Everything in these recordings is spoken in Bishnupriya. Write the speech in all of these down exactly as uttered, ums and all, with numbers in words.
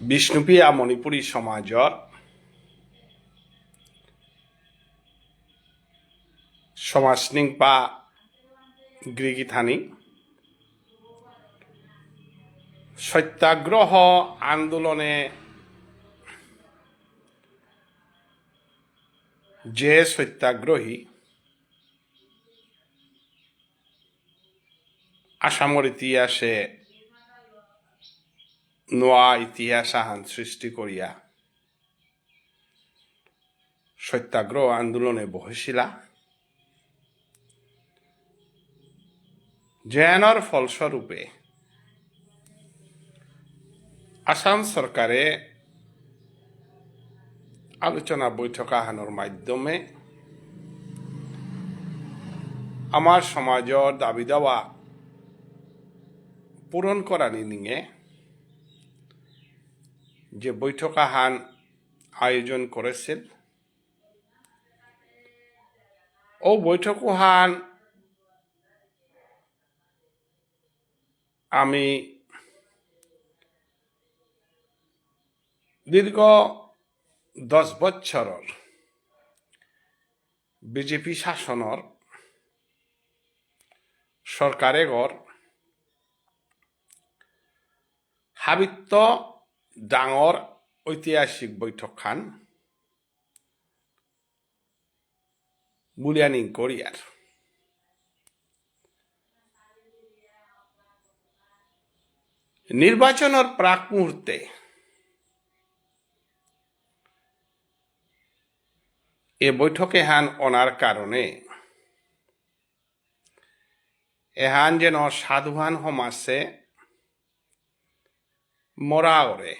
বিষ্ণুপ্রিয়া মণিপুরী সমাজর সমাজ নিংপা গিরিগিথানি সত্যাগ্রহ আন্দোলনে যে সত্যাগ্রহী আসামর ইতিহাসে নোয়া ইতিহাস আহান সৃষ্টি করিয়া সত্যাগ্রহ আন্দোলনে বহেছিলা। যেহানর ফলস্বরূপে আসাম সরকারে আলোচনা বৈঠক আহানর মাধ্যমে আমার সমাজর দাবি দাওয়া পূরণ করানি নিঙে যে বৈঠক আহান আয়োজন করেছিল, ও বৈঠক আহান আমি দীর্ঘ দশ বছরর বিজেপি শাসনর সরকারেগর হাবিত্ত ডাঙর ঐতিহাসিক বৈঠকহান বুলিয়া নিংকরিয়ার। নির্বাচনর প্রাক মুহূর্তে এ বৈঠক এহান অনার কারণে এহান যেন সাধুহান সমাজে মরাগরে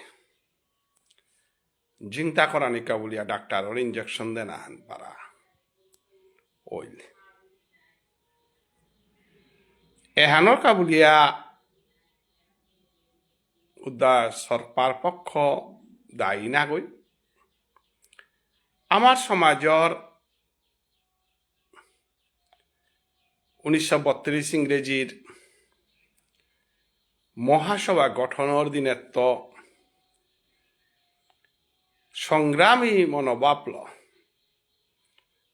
জিংতা করানিকা বুলিয়া ডাক্তারর ইঞ্জেকশন দেনা হান পারা অইল। এহানর কা বুলিয়া উদ্দা সরকার পক্ষ দায়ী নাগই। আমার সমাজর উনিশশো বত্রিশ ইংরেজির মহাসভা গঠনর দিনেত্ত সংগ্রামী মনোভাবল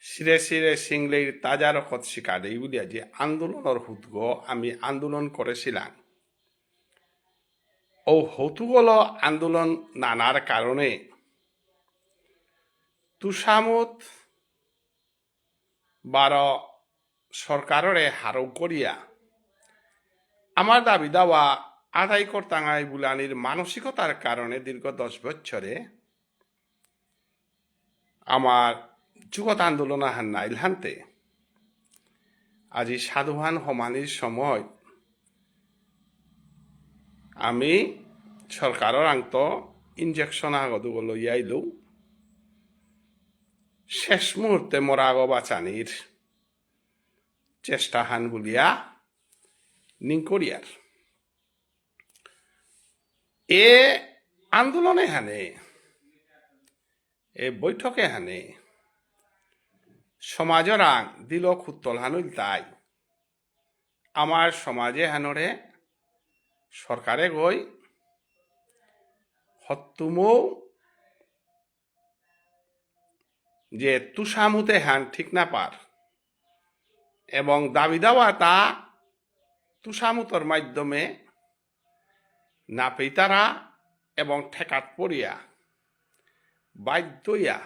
শিরে শিরে সিংলেইর তাজা রকত শিকারেই বুলিয়া যে আন্দোলনর হুদগ আমি আন্দোলন করেছিলাম। ও হতুগল আন্দোলন নানার কারণে তুষামত বারো সরকাররে হারৌ করিয়া আমার দাবি দাওয়া আদায় করতাঙাই বুলানির মানসিকতার কারণে দীর্ঘ দশ বছরে আমার যুগত আন্দোলন আহান নাইল হানতে আজি সাধুহান সমানির সময় আমি সরকারর আংত ইঞ্জেকশন আগদুগ লইয়া আইলু। শেষ মুহূর্তে মোরাগ বাঁচানির চেষ্টা হান বুলিয়া নিংকরিয়ার। এ আন্দোলনে হানে, এ বৈঠকে হানে সমাজরাং দিল খুত্তল হানুইল তাই আমার সমাজে হানরে সরকারে গই হত্তুমৌ যে তুষামুতে হান ঠিক না পার এবং দাবি দাওয়া তা তুষামুতর মাধ্যমে না পেইতারা এবং ঠেকাত পড়িয়া বাধ্য হইয়া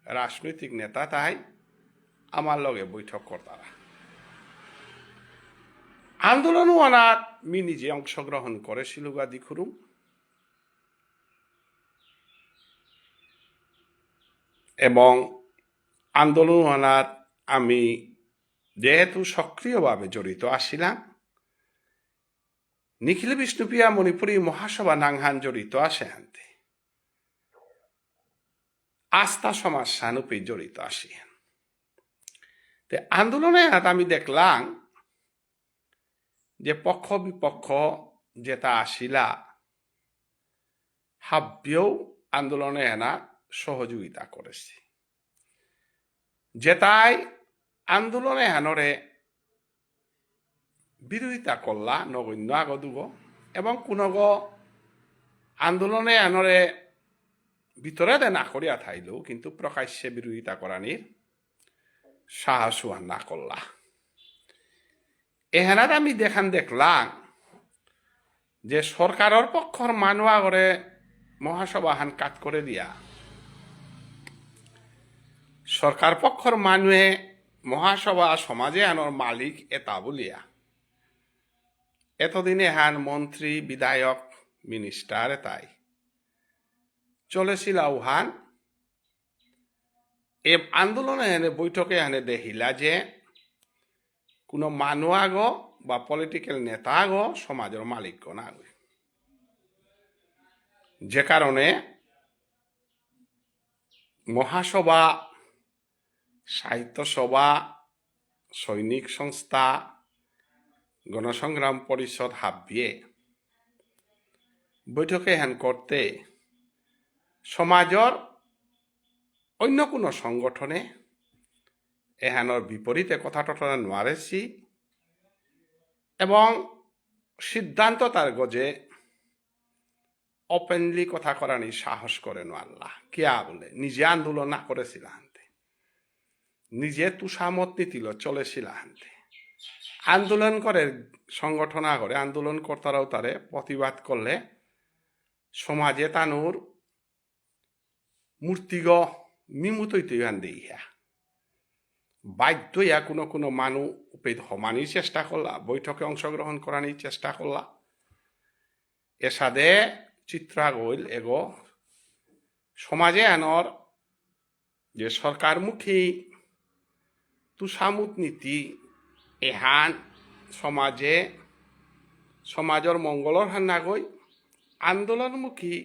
রাজনৈতিক নেতা তাই আমার লগে বৈঠক করতারা। আন্দোলন ওয়ানাত মি নিজে অংশগ্রহণ করেছিল গাদি খুরুম এবং আন্দোলন ওয়ানাত আমি যেহেতু সক্রিয়ভাবে জড়িত আছিলাম, নিখিল বিষ্ণুপ্রিয়া মণিপুরী মহাসভা নাংহান জড়িত আছে হানতে আস্থা সমাজ সানুপে জড়িত আছে। তে আন্দোলনে হাত আমি দেখলাম যে পক্ষ বিপক্ষ যেটা আসিলা হাব্বিয়েও আন্দোলনে এনা সহযোগিতা করেছে। যেটাই আন্দোলনে হানরে বিরোধিতা করলা নগণ্য আগদুগ এবং কোনগ আন্দোলনে আনরে ভিতরে দে না করিয়া থাইলেও কিন্তু প্রকাশ্যে বিরোধিতা করানির সাহস উহান না করলা। এহানাত আমি দেখান দেখলাম যে সরকারর পক্ষর মানু আগরে মহাসভাহান কাত করে দিয়া সরকার পক্ষর মানুয়ে মহাসভা সমাজ এহানর মালিক এতা বুলিয়া এতদিন এহান মন্ত্রী, বিধায়ক, মিনিস্টার এতাই চলেসিলা উহান। এ আন্দোলন এহানে, বৈঠক এহানে দেহিলা যে কোনো মানু আগো বা পলিটিক্যাল নেতা আগো সমাজর মালিক নাগই। যে কারণে মহাসভা, সাহিত্য সভা, সৈনিক সংস্থা, গণসংগ্রাম পরিষদ হাবিয়ে বৈঠক এহান করতে সমাজর অন্য কোনো সংগঠনে এহানর বিপরীতে কথা টটনা নোয়ারেসি এবং সিদ্ধান্ত তার গজে ওপেনলি কথা করানি সাহস করে নোয়ারলা। কিয়া বুলে নিজে আন্দোলন না করেসিলা হানতে, নিজে তুষামত নীতিল চলেসিলা হানতে। আন্দোলন করে, সংগঠন আগরে আন্দোলন কর্তারাও তারে প্রতিবাদ করলে সমাজে তানুর মূর্তিগ মিমুতইতই হান দেইহা। বাধ্য ইয়া কোনো কোনো মানু উপেদ হমানির চেষ্টা করলা, বৈঠকে অংশগ্রহণ করানির চেষ্টা করলা। এসাদে চিত্রাগ ইল এগো সমাজ এহানর যে সরকারমুখী তুষামত নীতি এহান সমাজে, সমাজর মঙ্গলর হান নাগই, আন্দোলনমুখী,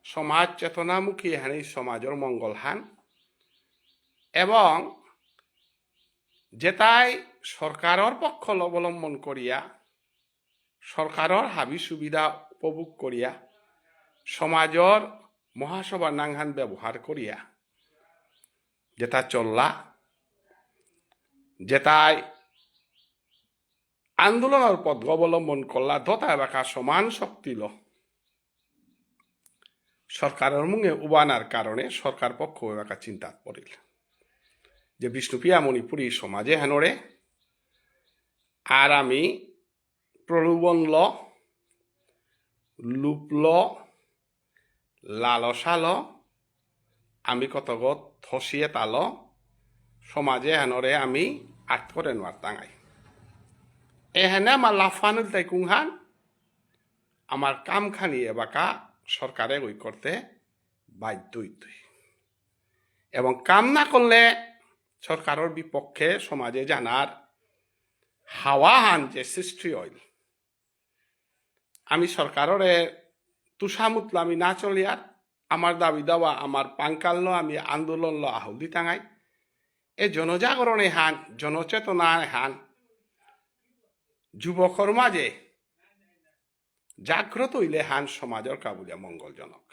সমাজ চেতনামুখী এহানি সমাজর মঙ্গল হান। এবং যেতাই সরকারর পক্ষ অবলম্বন করিয়া, সরকারর হাবি সুবিধা উপভোগ করিয়া, সমাজর মহাসভার নাঙহান ব্যবহার করিয়া যেতা চললা, যেতাই আন্দোলনর পথ অবলম্বন করলা, দতা এবাকা সমান শক্তিল সরকারর মুঙে উবানার কারণে সরকার পক্ষ এবাকা চিন্তাত পড়িল যে বিষ্ণুপ্রিয়া মণিপুরী সমাজ এহানরে আর আমি প্রলোভনল, লোভল, লালসাল, আমি কতগত থসিয়ে তাল, সমাজ এহানরে আমি আত করে নোয়ারতাঙাই। এহানে আমার লাফান ইলতাই কুংহান, আমার কামখানি এবাকা সরকারে গই করতে বাধ্য হইতই। এবং কাম না করলে সরকারর বিপক্ষে সমাজে যানার হাওয়াহান যে সৃষ্টি হইল, আমি সরকাররে তুষামতল আমি না চলিয়ার, আমার দাবি দাওয়া, আমার পাঙ্কালল আমি আন্দোলনল আহুল দিতাঙাই। এ জনজাগরণ এহান, জনচেতনা এহান, যুবকর মাঝে জাগ্রত হইলে হান সমাজর কাবুলিয়া মঙ্গলজনক।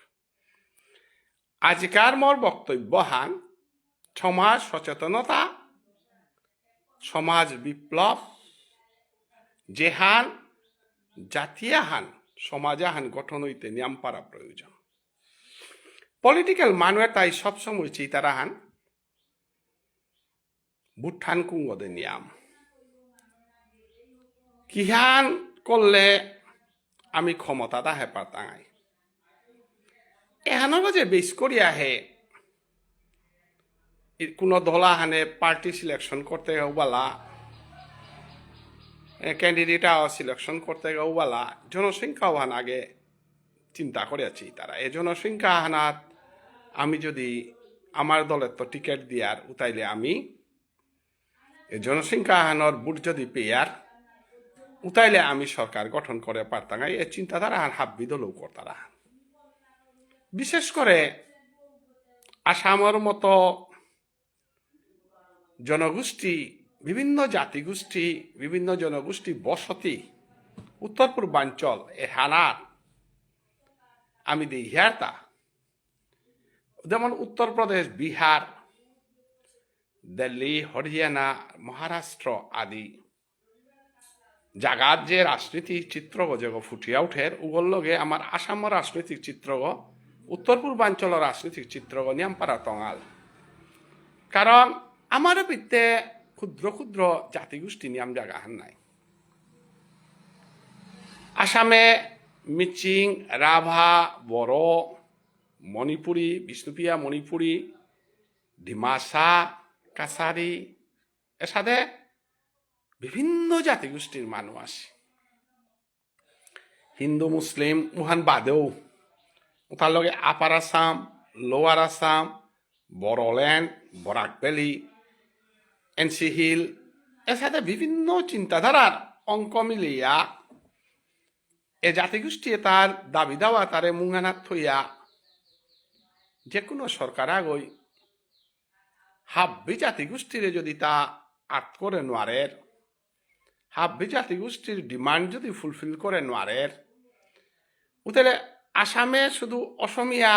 আজিকার মোর বক্তব্য হান সমাজ সচেতনতা, সমাজ বিপ্লব, যেহান জাতি আহান, সমাজ আহান গঠন হইতে নিয়াম পারা প্রয়োজন। পলিটিক্যাল মানু এতাই সবসময় চিতারা হান ভুটান কুঙ্গদে নিয়াম। কিহান করলে আমি ক্ষমতাত আহে পারতাঙাই। এহানর যে বেশ করি আহে, ই-, কোনো দল আহানে পার্টি সিলেকশন করতে গেও বালা, এ, ক্যান্ডিডেট আও সিলেকশন করতে গেও বালা, জনসংখ্যা ওহান আগে চিন্তা করে আছি তারা। এ জনসংখ্যা আহানাত আমি যদি আমার দলেত্ত টিকিট দিয়ার উতাইলে আমি এ জনসংখ্যা আহানর ভোট যদি পেয়ার উতাইলে আমি সরকার গঠন করে পারতাঙাই, এ চিন্তাধারা আহান হাব্বি দলও করতারা। বিশেষ করে আসামর মতো জনগোষ্ঠী, বিভিন্ন জাতিগোষ্ঠী, বিভিন্ন জনগোষ্ঠী বসতি উত্তর পূর্বাঞ্চল এহানার আমি দেহিয়ারতা, যেমন উত্তর প্রদেশ, বিহার, দিল্লি, হরিয়ানা, মহারাষ্ট্র আদি জাগাত যে রাজনৈতিক চিত্রগ যেগ ফুটিয়া উঠের, উগর লগে আমার আসামর রাজনৈতিক চিত্রগ, উত্তর পূর্বাঞ্চলর রাজনৈতিক চিত্রগ নিয়াম পারা তঙাল। কারণ আমার ভিতরে ক্ষুদ্র ক্ষুদ্র জাতিগোষ্ঠী নিয়াম জাগাহান নাই। আসামে মিচিং, রাভা, বড়ো, মণিপুরী, বিষ্ণুপ্রিয়া মণিপুরী, ডিমাসা, কাছারি, এসাদে বিভিন্ন জাতিগোষ্ঠীর মানুষ আছে। হিন্দু, মুসলিম, উহান বাদেও, উতার লগে আপার আসাম, লোয়ার আসাম, বড়োল্যান্ড, বরাক ভ্যালি, এনসি হিল, এসাদে বিভিন্ন চিন্তাধারার অঙ্ক মিলিয়া এ জাতিগোষ্ঠী এতার দাবি দাওয়া তারে মুঙানাত থইয়া যে কোনো সরকার আগই হাব্বি জাতিগোষ্ঠীরে যদি তা আত করে নোয়ারের, হাব্বি জাতিগোষ্ঠীর ডিমান্ড যদি ফুলফিল করে নোয়ারের, উতালে আসামে শুধু অসমীয়া,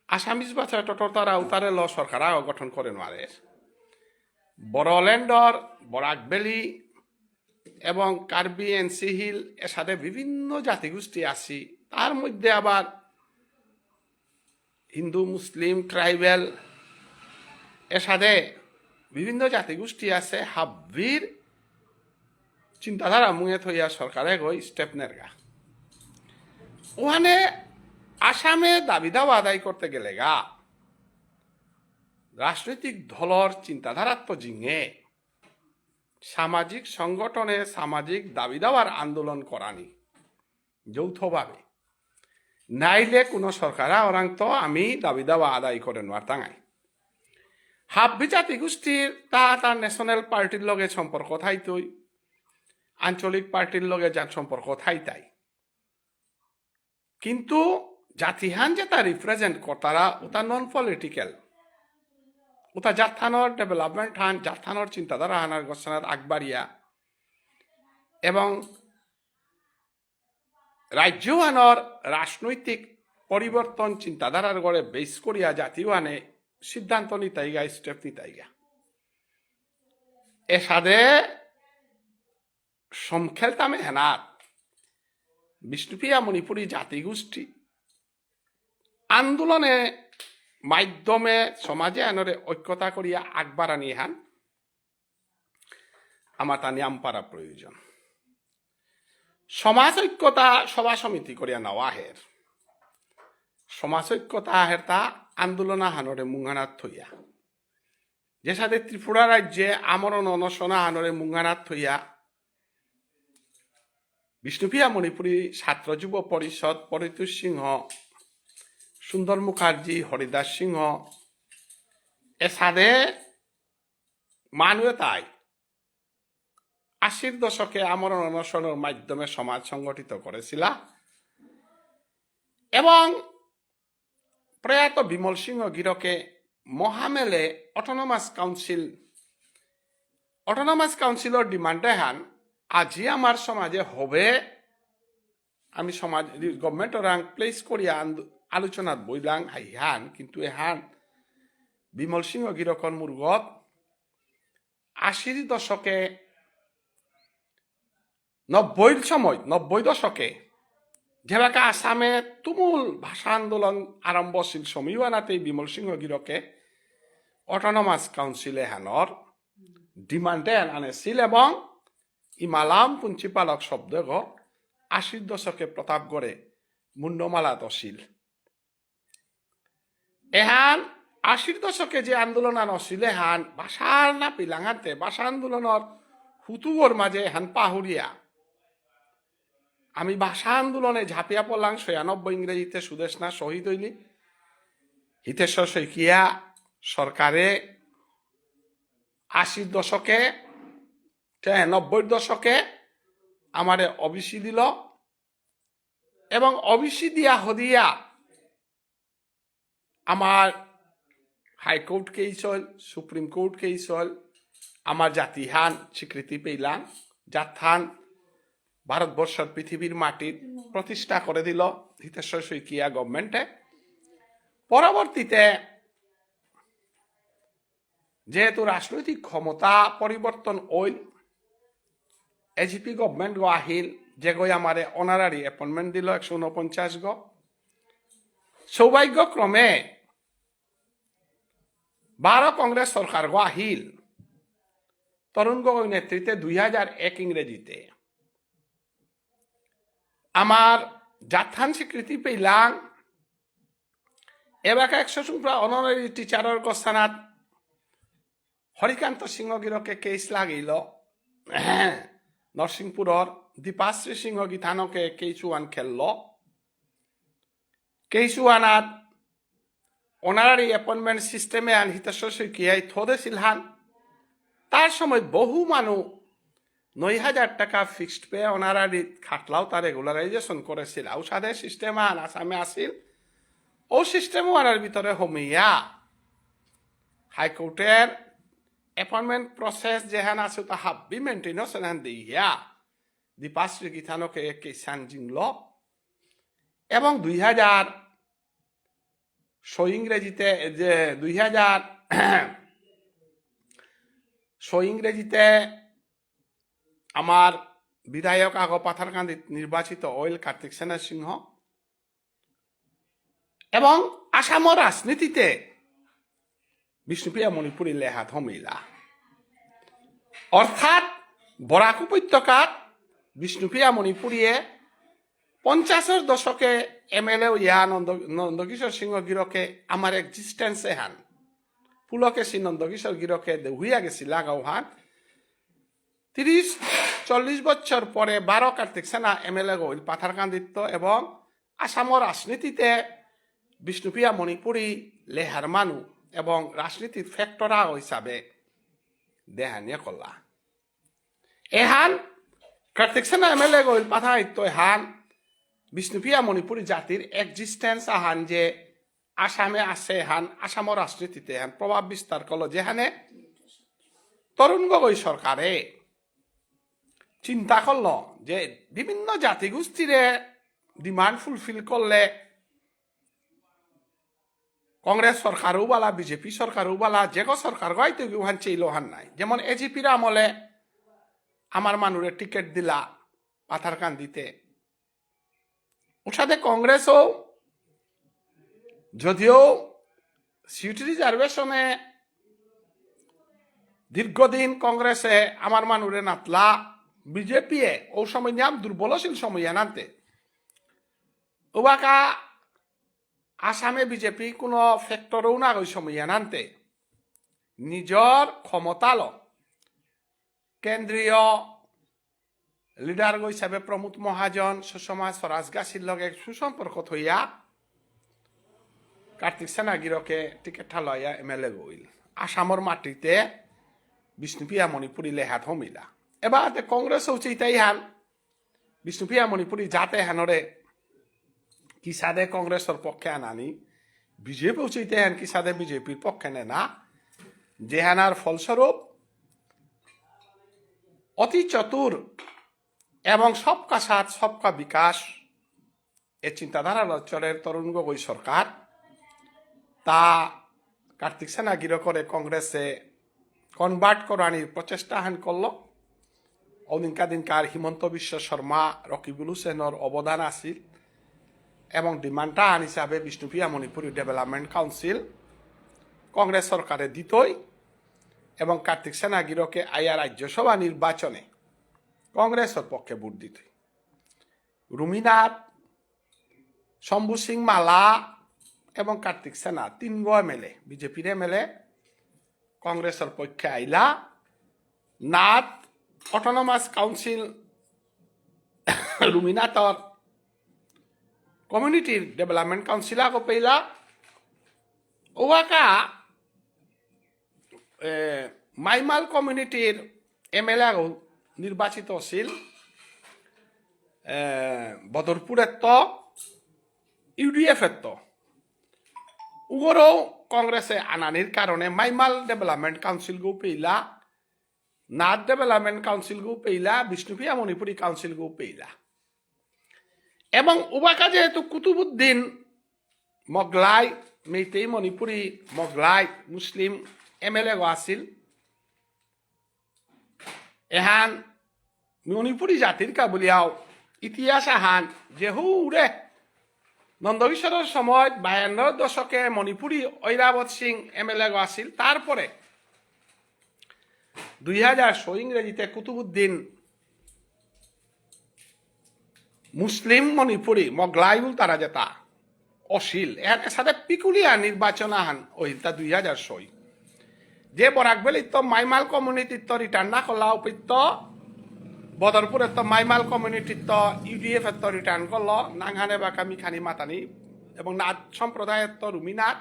আসামিজ ভাষা টটর তারা উতারে ল সরকার আগ গঠন করে নোয়ারের। বড়োল্যান্ডর, বরাক ভ্যালি এবং কার্বি এনসি হিল এসাদে বিভিন্ন জাতিগোষ্ঠী আছি। তার মধ্যে আবার হিন্দু, মুসলিম, ট্রাইবাল এসাদে বিভিন্ন জাতিগোষ্ঠী আছে। হাব্বির চিন্তাধারা মুঙে থইয়া সরকারে গই স্টেপ নেরগা। ওখানে আসামে দাবি দাওয়া আদায় করতে গেলে গা রাজনৈতিক দলর চিন্তাধারার তো জিঙে সামাজিক সংগঠনে সামাজিক দাবি দাওয়ার আন্দোলন করানি যৌথভাবে, নাইলে কোনো সরকার ওরাং তো আমি দাবি দাওয়া আদায় করে নোয়ারতাঙাই। হাব্বি জাতিগোষ্ঠীর তা তার ন্যাশনাল পার্টির লগে সম্পর্ক থাইতই, আঞ্চলিক পার্টির লগে যার সম্পর্ক থাইতাই, কিন্তু জাতিহান যেটা রিপ্রেজেন্ট করতারা ওটা নন পলিটিক্যাল, ওটা জাতহানর ডেভেলপমেন্ট হান, জাতহানর চিন্তাধারা হানার গোসানার আগবাড়িয়া এবং রাজ্যহানর রাজনৈতিক পরিবর্তন চিন্তাধারার গড়ে বেস করিয়া জাতিহানে সিদ্ধান্ত নিতাইগা, স্টেপ নিতাইগা। এসাদে সমখেলতামে হেনাত বিষ্ণুপ্রিয়া মণিপুরী জাতিগোষ্ঠী আন্দোলনে মাধ্যমে সমাজে আনরে ঐক্যতা করিয়া আগবাড়ানি হান আমার তা নিয়াম পারা প্রয়োজন। সমাজ ঐক্যতা সভা সমিতি করিয়া নাওয়া হের, সমাজ ঐক্যতা হের তা আন্দোলন আহানরে মুঙানাত থইয়া, যে সাথে ত্রিপুরা রাজ্যে আমরণ অনশন আহানরে মুঙানাত থইয়া বিষ্ণুপ্রিয়া মণিপুরী ছাত্র যুব পরিষদ, পরিতোষ সিংহ, সুন্দর মুখার্জি, হরিদাস সিংহ, এসাদে মানুয়ে তাই আশির দশকে আমরণ অনশনর মাধ্যমে সমাজ সংগঠিত করেছিলা এবং প্রয়াত বিমল সিংহ গিরকে মহামেলে autonomous council, autonomous councillor demand এহান আজি আমার সমাজে হবে, আমি সমাজ গভর্নমেন্ট ওরাং প্লেস করিয়া আন্দো-, আলোচনাত বইলাং হাইহান, কিন্তু এহান বিমল সিংহ গিরকর মুরগত আশির দশকে নব্বইর সময়, নব্বই দশকে যেবাকা আসামে তুমুল ভাষা আন্দোলন আরম্ভ হছিল, সমীবানাতেই বিমল সিংহ গিরকে অটোনমাস কাউন্সিল এহানর ডিমান্ড এহান আনেছিল এবং ইমালাম পুঞ্চিপালক শব্দ এগ আশির দশকে প্রতাপগড়ে মুন্ডমালাত অসিল। এহান আশির দশকে যে আন্দোলন আন অসিল এহান ভাষার না পিলাঙাতে ভাষা আন্দোলনর হুতুগর মাঝে এহান পাহুরিয়া আমি ভাষা আন্দোলনে ঝাঁপিয়া পড়লাম। ছয়ানব্বই ইংরেজিতে সুদেষ্ণা শহীদ হইলি। হিতেশ্বর শইকিয়া সরকারে আশির দশকে, তে নব্বইর দশকে আমারে ওবিসি দিল এবং ওবিসি দিয়া হদিয়া আমার হাইকোর্ট কেস হল, সুপ্রিম কোর্ট কেস হল, আমার জাতিহান স্বীকৃতি পেলাম, জাতহান ভারতবর্ষর পৃথিবীর মাটিত প্রতিষ্ঠা করে দিল হিতেশ্বর শইকিয়া গভর্নমেন্টে। পরবর্তীতে যেহেতু রাজনৈতিক ক্ষমতা পরিবর্তন হইল, এজিপি গভর্নমেন্ট গো আহিল, যেগই আমারে অনারারি অ্যাপয়েন্টমেন্ট দিল একশো ঊনপঞ্চাশ গো। সৌভাগ্যক্রমে বারো কংগ্রেস সরকার গো আহিল তরুণ গগৈ নেতৃত্বে দুই হাজার এক ইংরেজিতে। আমার জাতহান স্বীকৃতি পেলাং। এবাকা একশো সুংপ্রা অনারারি টিচারর গোস্থানাত হরিকান্ত সিংহ গিরকে কেস লাগিল। নরসিংপুরর দীপাশ্রী সিংহ গিথানকে কেস ওয়ান খেলল। কেস ওয়ানাত অনারারি অ্যাপয়েন্টমেন্ট সিস্টেমে আন হিতেশ্বর শইকীয়াই থদেছিল হান। তার সময় বহু মানু নয় হাজার টাকা ফিক্সড পে অনারারি খাটলাও তা রেগুলারাইজেশন করেছিল। ঔষধের সিস্টেম আন আসামে আসিল। ও সিস্টেম ওয়ানার ভিতরে হমিয়া হাইকোর্টের অ্যাপয়েন্টমেন্ট প্রসেস যেহান আছে তা হাব্বি মেনটেনেন্স এহান দিয়া দীপাশ্রী গিথানকে কেসান জিংল এবং দুই হাজার সো ইংরেজিতে যে দুই হাজার সো ইংরেজিতে আমার বিধায়ক আগ পাথারকান্দিত নির্বাচিত অইল কার্তিক সেনা সিংহ এবং আসামর রাজনীতিতে বিষ্ণুপ্রিয়া মণিপুরী লেহাত হমিলা। অর্থাৎ বরাক উপত্যকাত বিষ্ণুপ্রিয়া মণিপুরীয়ে পঞ্চাশর দশকে এমএলএ ইয়া নন্দ নন্দকিশোর সিংহ গিরকে আমার এক্সিস্টেন্স এহান পুলকেশী নন্দকিশোর গিরকে দেহুইয়া গেছিলা গাঁওহান। তিরিশ চল্লিশ বছর পরে বারো কার্তিক সেনা এমএলএ গইল পাথারকান্দিত্ত এবং আসামর রাজনীতিতে বিষ্ণুপ্রিয়া মণিপুরী লেহার মানু এবং রাজনীতির ফ্যাক্টর আগ হিসাবে দেহানিয়া করলা। এহান কার্তিক সেনা এমএলএ গইল পাথারকান্দিত্ত এহান বিষ্ণুপ্রিয়া মণিপুরী জাতির এক্সিস্টেন্স আহান যে আসামে আছে এহান, আসামর রাজনীতিতে এহান প্রভাব বিস্তার করলো, যেহানে তরুণ গগৈ সরকারে চিন্তা করলো যে বিভিন্ন জাতিগোষ্ঠীরে ডিমান্ড ফুলফিল করলে কংগ্রেস সরকারও বালা, বিজেপি সরকারও বালা, যেগো সরকার গাইতে গিয়ে ওহান চেইল ওহান নাই। যেমন এজিপির আমলে আমার মানুরে টিকিট দিলা পাথারকান্দিতে, ওর সাথে কংগ্রেসও যদিও সিট রিজার্ভেশনে দীর্ঘদিন কংগ্রেসে আমার মানুরে নাতলা, বিজেপিয়ে ও সময় নিয়াম দুর্বল ছিল সময় আনান্তে। ওবাকা আসামে বিজেপি কোনো ফ্যাক্টরও না ওই সময় আনান্তে নিজর ক্ষমতালো কেন্দ্রীয় লিডার হিসাবে প্রমোদ মহাজন, সুষমা স্বরাজ গাছির লগে সুসম্পর্ক থইয়া কার্তিক সেনা গিরকে টিকিট ঠালয়া এমএলএ গইল। আসামর মাটিতে বিষ্ণুপ্রিয়া মণিপুরী লেহাত হমিলা। এবার তে কংগ্রেস উচিতাই হান বিষ্ণুপ্রিয়া মণিপুরী জাতে হানরে কিসাদে কংগ্রেসর পক্ষে আনানি, বিজেপি উচিতে হান কিসাদে বিজেপির পক্ষে নেনা, যেহানার ফলস্বরূপ অতি চতুর এবং সবকা সাথ সবকা বিকাশ এ চিন্তাধারা চলের তরুণ গগৈ সরকার, তা কার্তিক সেনা গিরকরে কংগ্রেসে কনভার্ট করানির প্রচেষ্টা হান করল। অদিনকা দিনকার হিমন্ত বিশ্ব শর্মা, রকিবুল হুসেনর অবদান আছিল এবং ডিমান্ডটা আন হিসাবে বিষ্ণুপ্রিয়া মণিপুরী ডেভেলপমেন্ট কাউন্সিল কংগ্রেস সরকারে দিতই এবং কার্তিক সেনা গিরকে আয়া রাজ্যসভা নির্বাচনে কংগ্রেসর পক্ষে ভোট দিতই। রুমিনাথ, শম্ভু সিং মালা এবং কার্তিক সেনা তিনগো এমএলএ, বিজেপির এমএলএ কংগ্রেসর পক্ষে আইলা। নাথ অটোনমাস কাউন্সিল রুমিনাথর কমিউনিটির ডেভেলপমেন্ট কাউন্সিল আগো পেইলা। ওয়াকা এ, মাইমাল কমিউনিটির এমএলএ আগো নির্বাচিত আছিল, এ, বদরপুরেত্ত, ইউডিএফ এত্ত। উগরও কংগ্রেসে আনানির কারণে মাইমাল ডেভেলপমেন্ট কাউন্সিল গো পেইলা, নাথ ডেভেলপমেন্ট কাউন্সিল গো পেইলা, বিষ্ণুপ্রিয়া মণিপুরী কাউন্সিল গো পেইলা। এবং উবাকা যেহেতু কুতুবুদ্দিন মগলাই, মেইতেই মণিপুরী মগলাই মুসলিম এমএলএ গো আছিল, এহান মণিপুরী জাতির কা বুলিয়াও ইতিহাস আহান যে হুরে নন্দকিশোরর সময় বায়ান্নর দশকে মণিপুরী ঐরাবত সিং এমএলএ গ আছিল, তারপরে দুই হাজার ছয় ইংরেজিতে কুতুবুদ্দিন মুসলিম মণিপুরী মগলাই বুলতারা যেতা অসিল। এর সাথে পিকুলিয়া নির্বাচন আহান অহিলতা দুই হাজার ছয়। যে বরাক ভ্যালিত্ত মাইমাল কমিউনিটিত্ত রিটার্ন না করলা উপিত্ত, বদরপুরেত্ত মাইমাল কমিউনিটিত্ত ইউডিএফ এত্ত রিটার্ন করলো, নাঙহানে বাকা মিখানি মাতানি, এবং নাথ সম্প্রদায়ত্ত রুমিনাথ,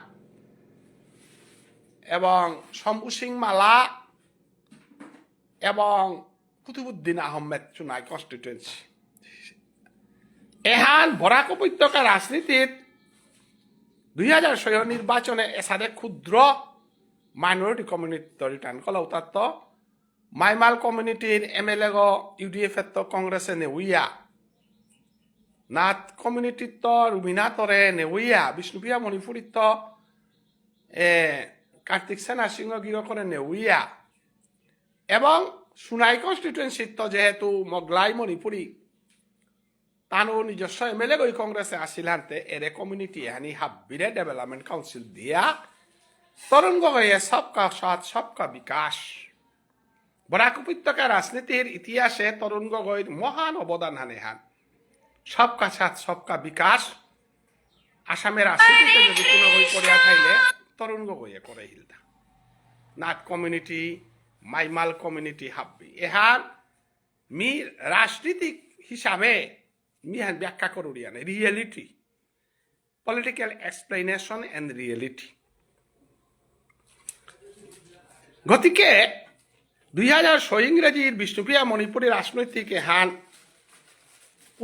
এবং শম্ভু সিং মালা, এবং কুতুবুদ্দিন আহমেদ চুনাই কনস্টিটুয়েন্সি। এহান বরাক উপত্যকা রাজনীতিত দুই হাজার ছয় নির্বাচনে এসাদে ক্ষুদ্র মাইনরিটি কমিউনিটি রিটার্ন কলা উতাত্ত মাইমাল কমিউনিটির এমএলএ গ ইউডিএফ এত্ত কংগ্রেসে নেউইয়া, নাথ কমিউনিটিত্ত রুমিনাথরে নেউইয়া, বিষ্ণুপ্রিয়া মণিপুরীত্ত এ, কার্তিক সেনা সিংহ গিরকরে নেউইয়া এবং সুনাই কনস্টিটুয়েন্সিত্ত যেহেতু মগলাই মণিপুরী, তানু নিজস্ব এমএলএ গই কংগ্রেসে আসিল হানতে এরে কমিউনিটি এহানি হাব্বিরে ডেভেলপমেন্ট কাউন্সিল দিয়া তরুণ গগৈয়ে সবকা সাথ সবকা বিকাশ। বরাক উপত্যকা রাজনীতির ইতিহাসে তরুণ গগৈর মহান অবদান হান এহান। সবকা সাথ সবকা বিকাশ। আসামে রাজনীতিতে যদি কোনো গই করিয়া থাইলে তরুণ গগৈয়ে করে হিলতা। নাথ কমিউনিটি, মাইমাল কমিউনিটি হাব্বি। এহান মি রাজনীতিক হিসাবে মি হান ব্যাখ্যা করুরিয়ানে, reality. Political explanation and reality। গতিকে দুই হাজার ছয় ইংরেজির বিষ্ণুপ্রিয়া মণিপুরী রাজনৈতিক এহান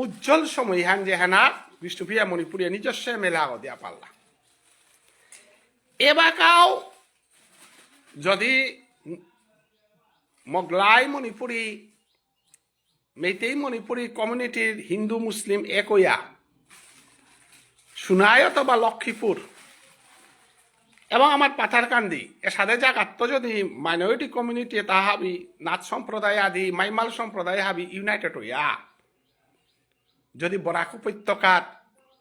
উজ্জ্বল সময় হান যেহানা বিষ্ণুপ্রিয়া মণিপুরী নিজস্ব এমএলএ আগ দিয়া পাল্লা। এবাকাও যদি মগলাই মণিপুরী মেইতেই মণিপুরী কমিউনিটির হিন্দু মুসলিম এক হইয়া সুনাই অথবা লক্ষ্মীপুর এবং আমার পাথারকান্দি এসাদে জাগাত যদি মাইনরিটি কমিউনিটি তা হাবি নাথ সম্প্রদায় আদি মাইমাল সম্প্রদায় হাবি ইউনাইটেড হইয়া যদি বরাক উপত্যকার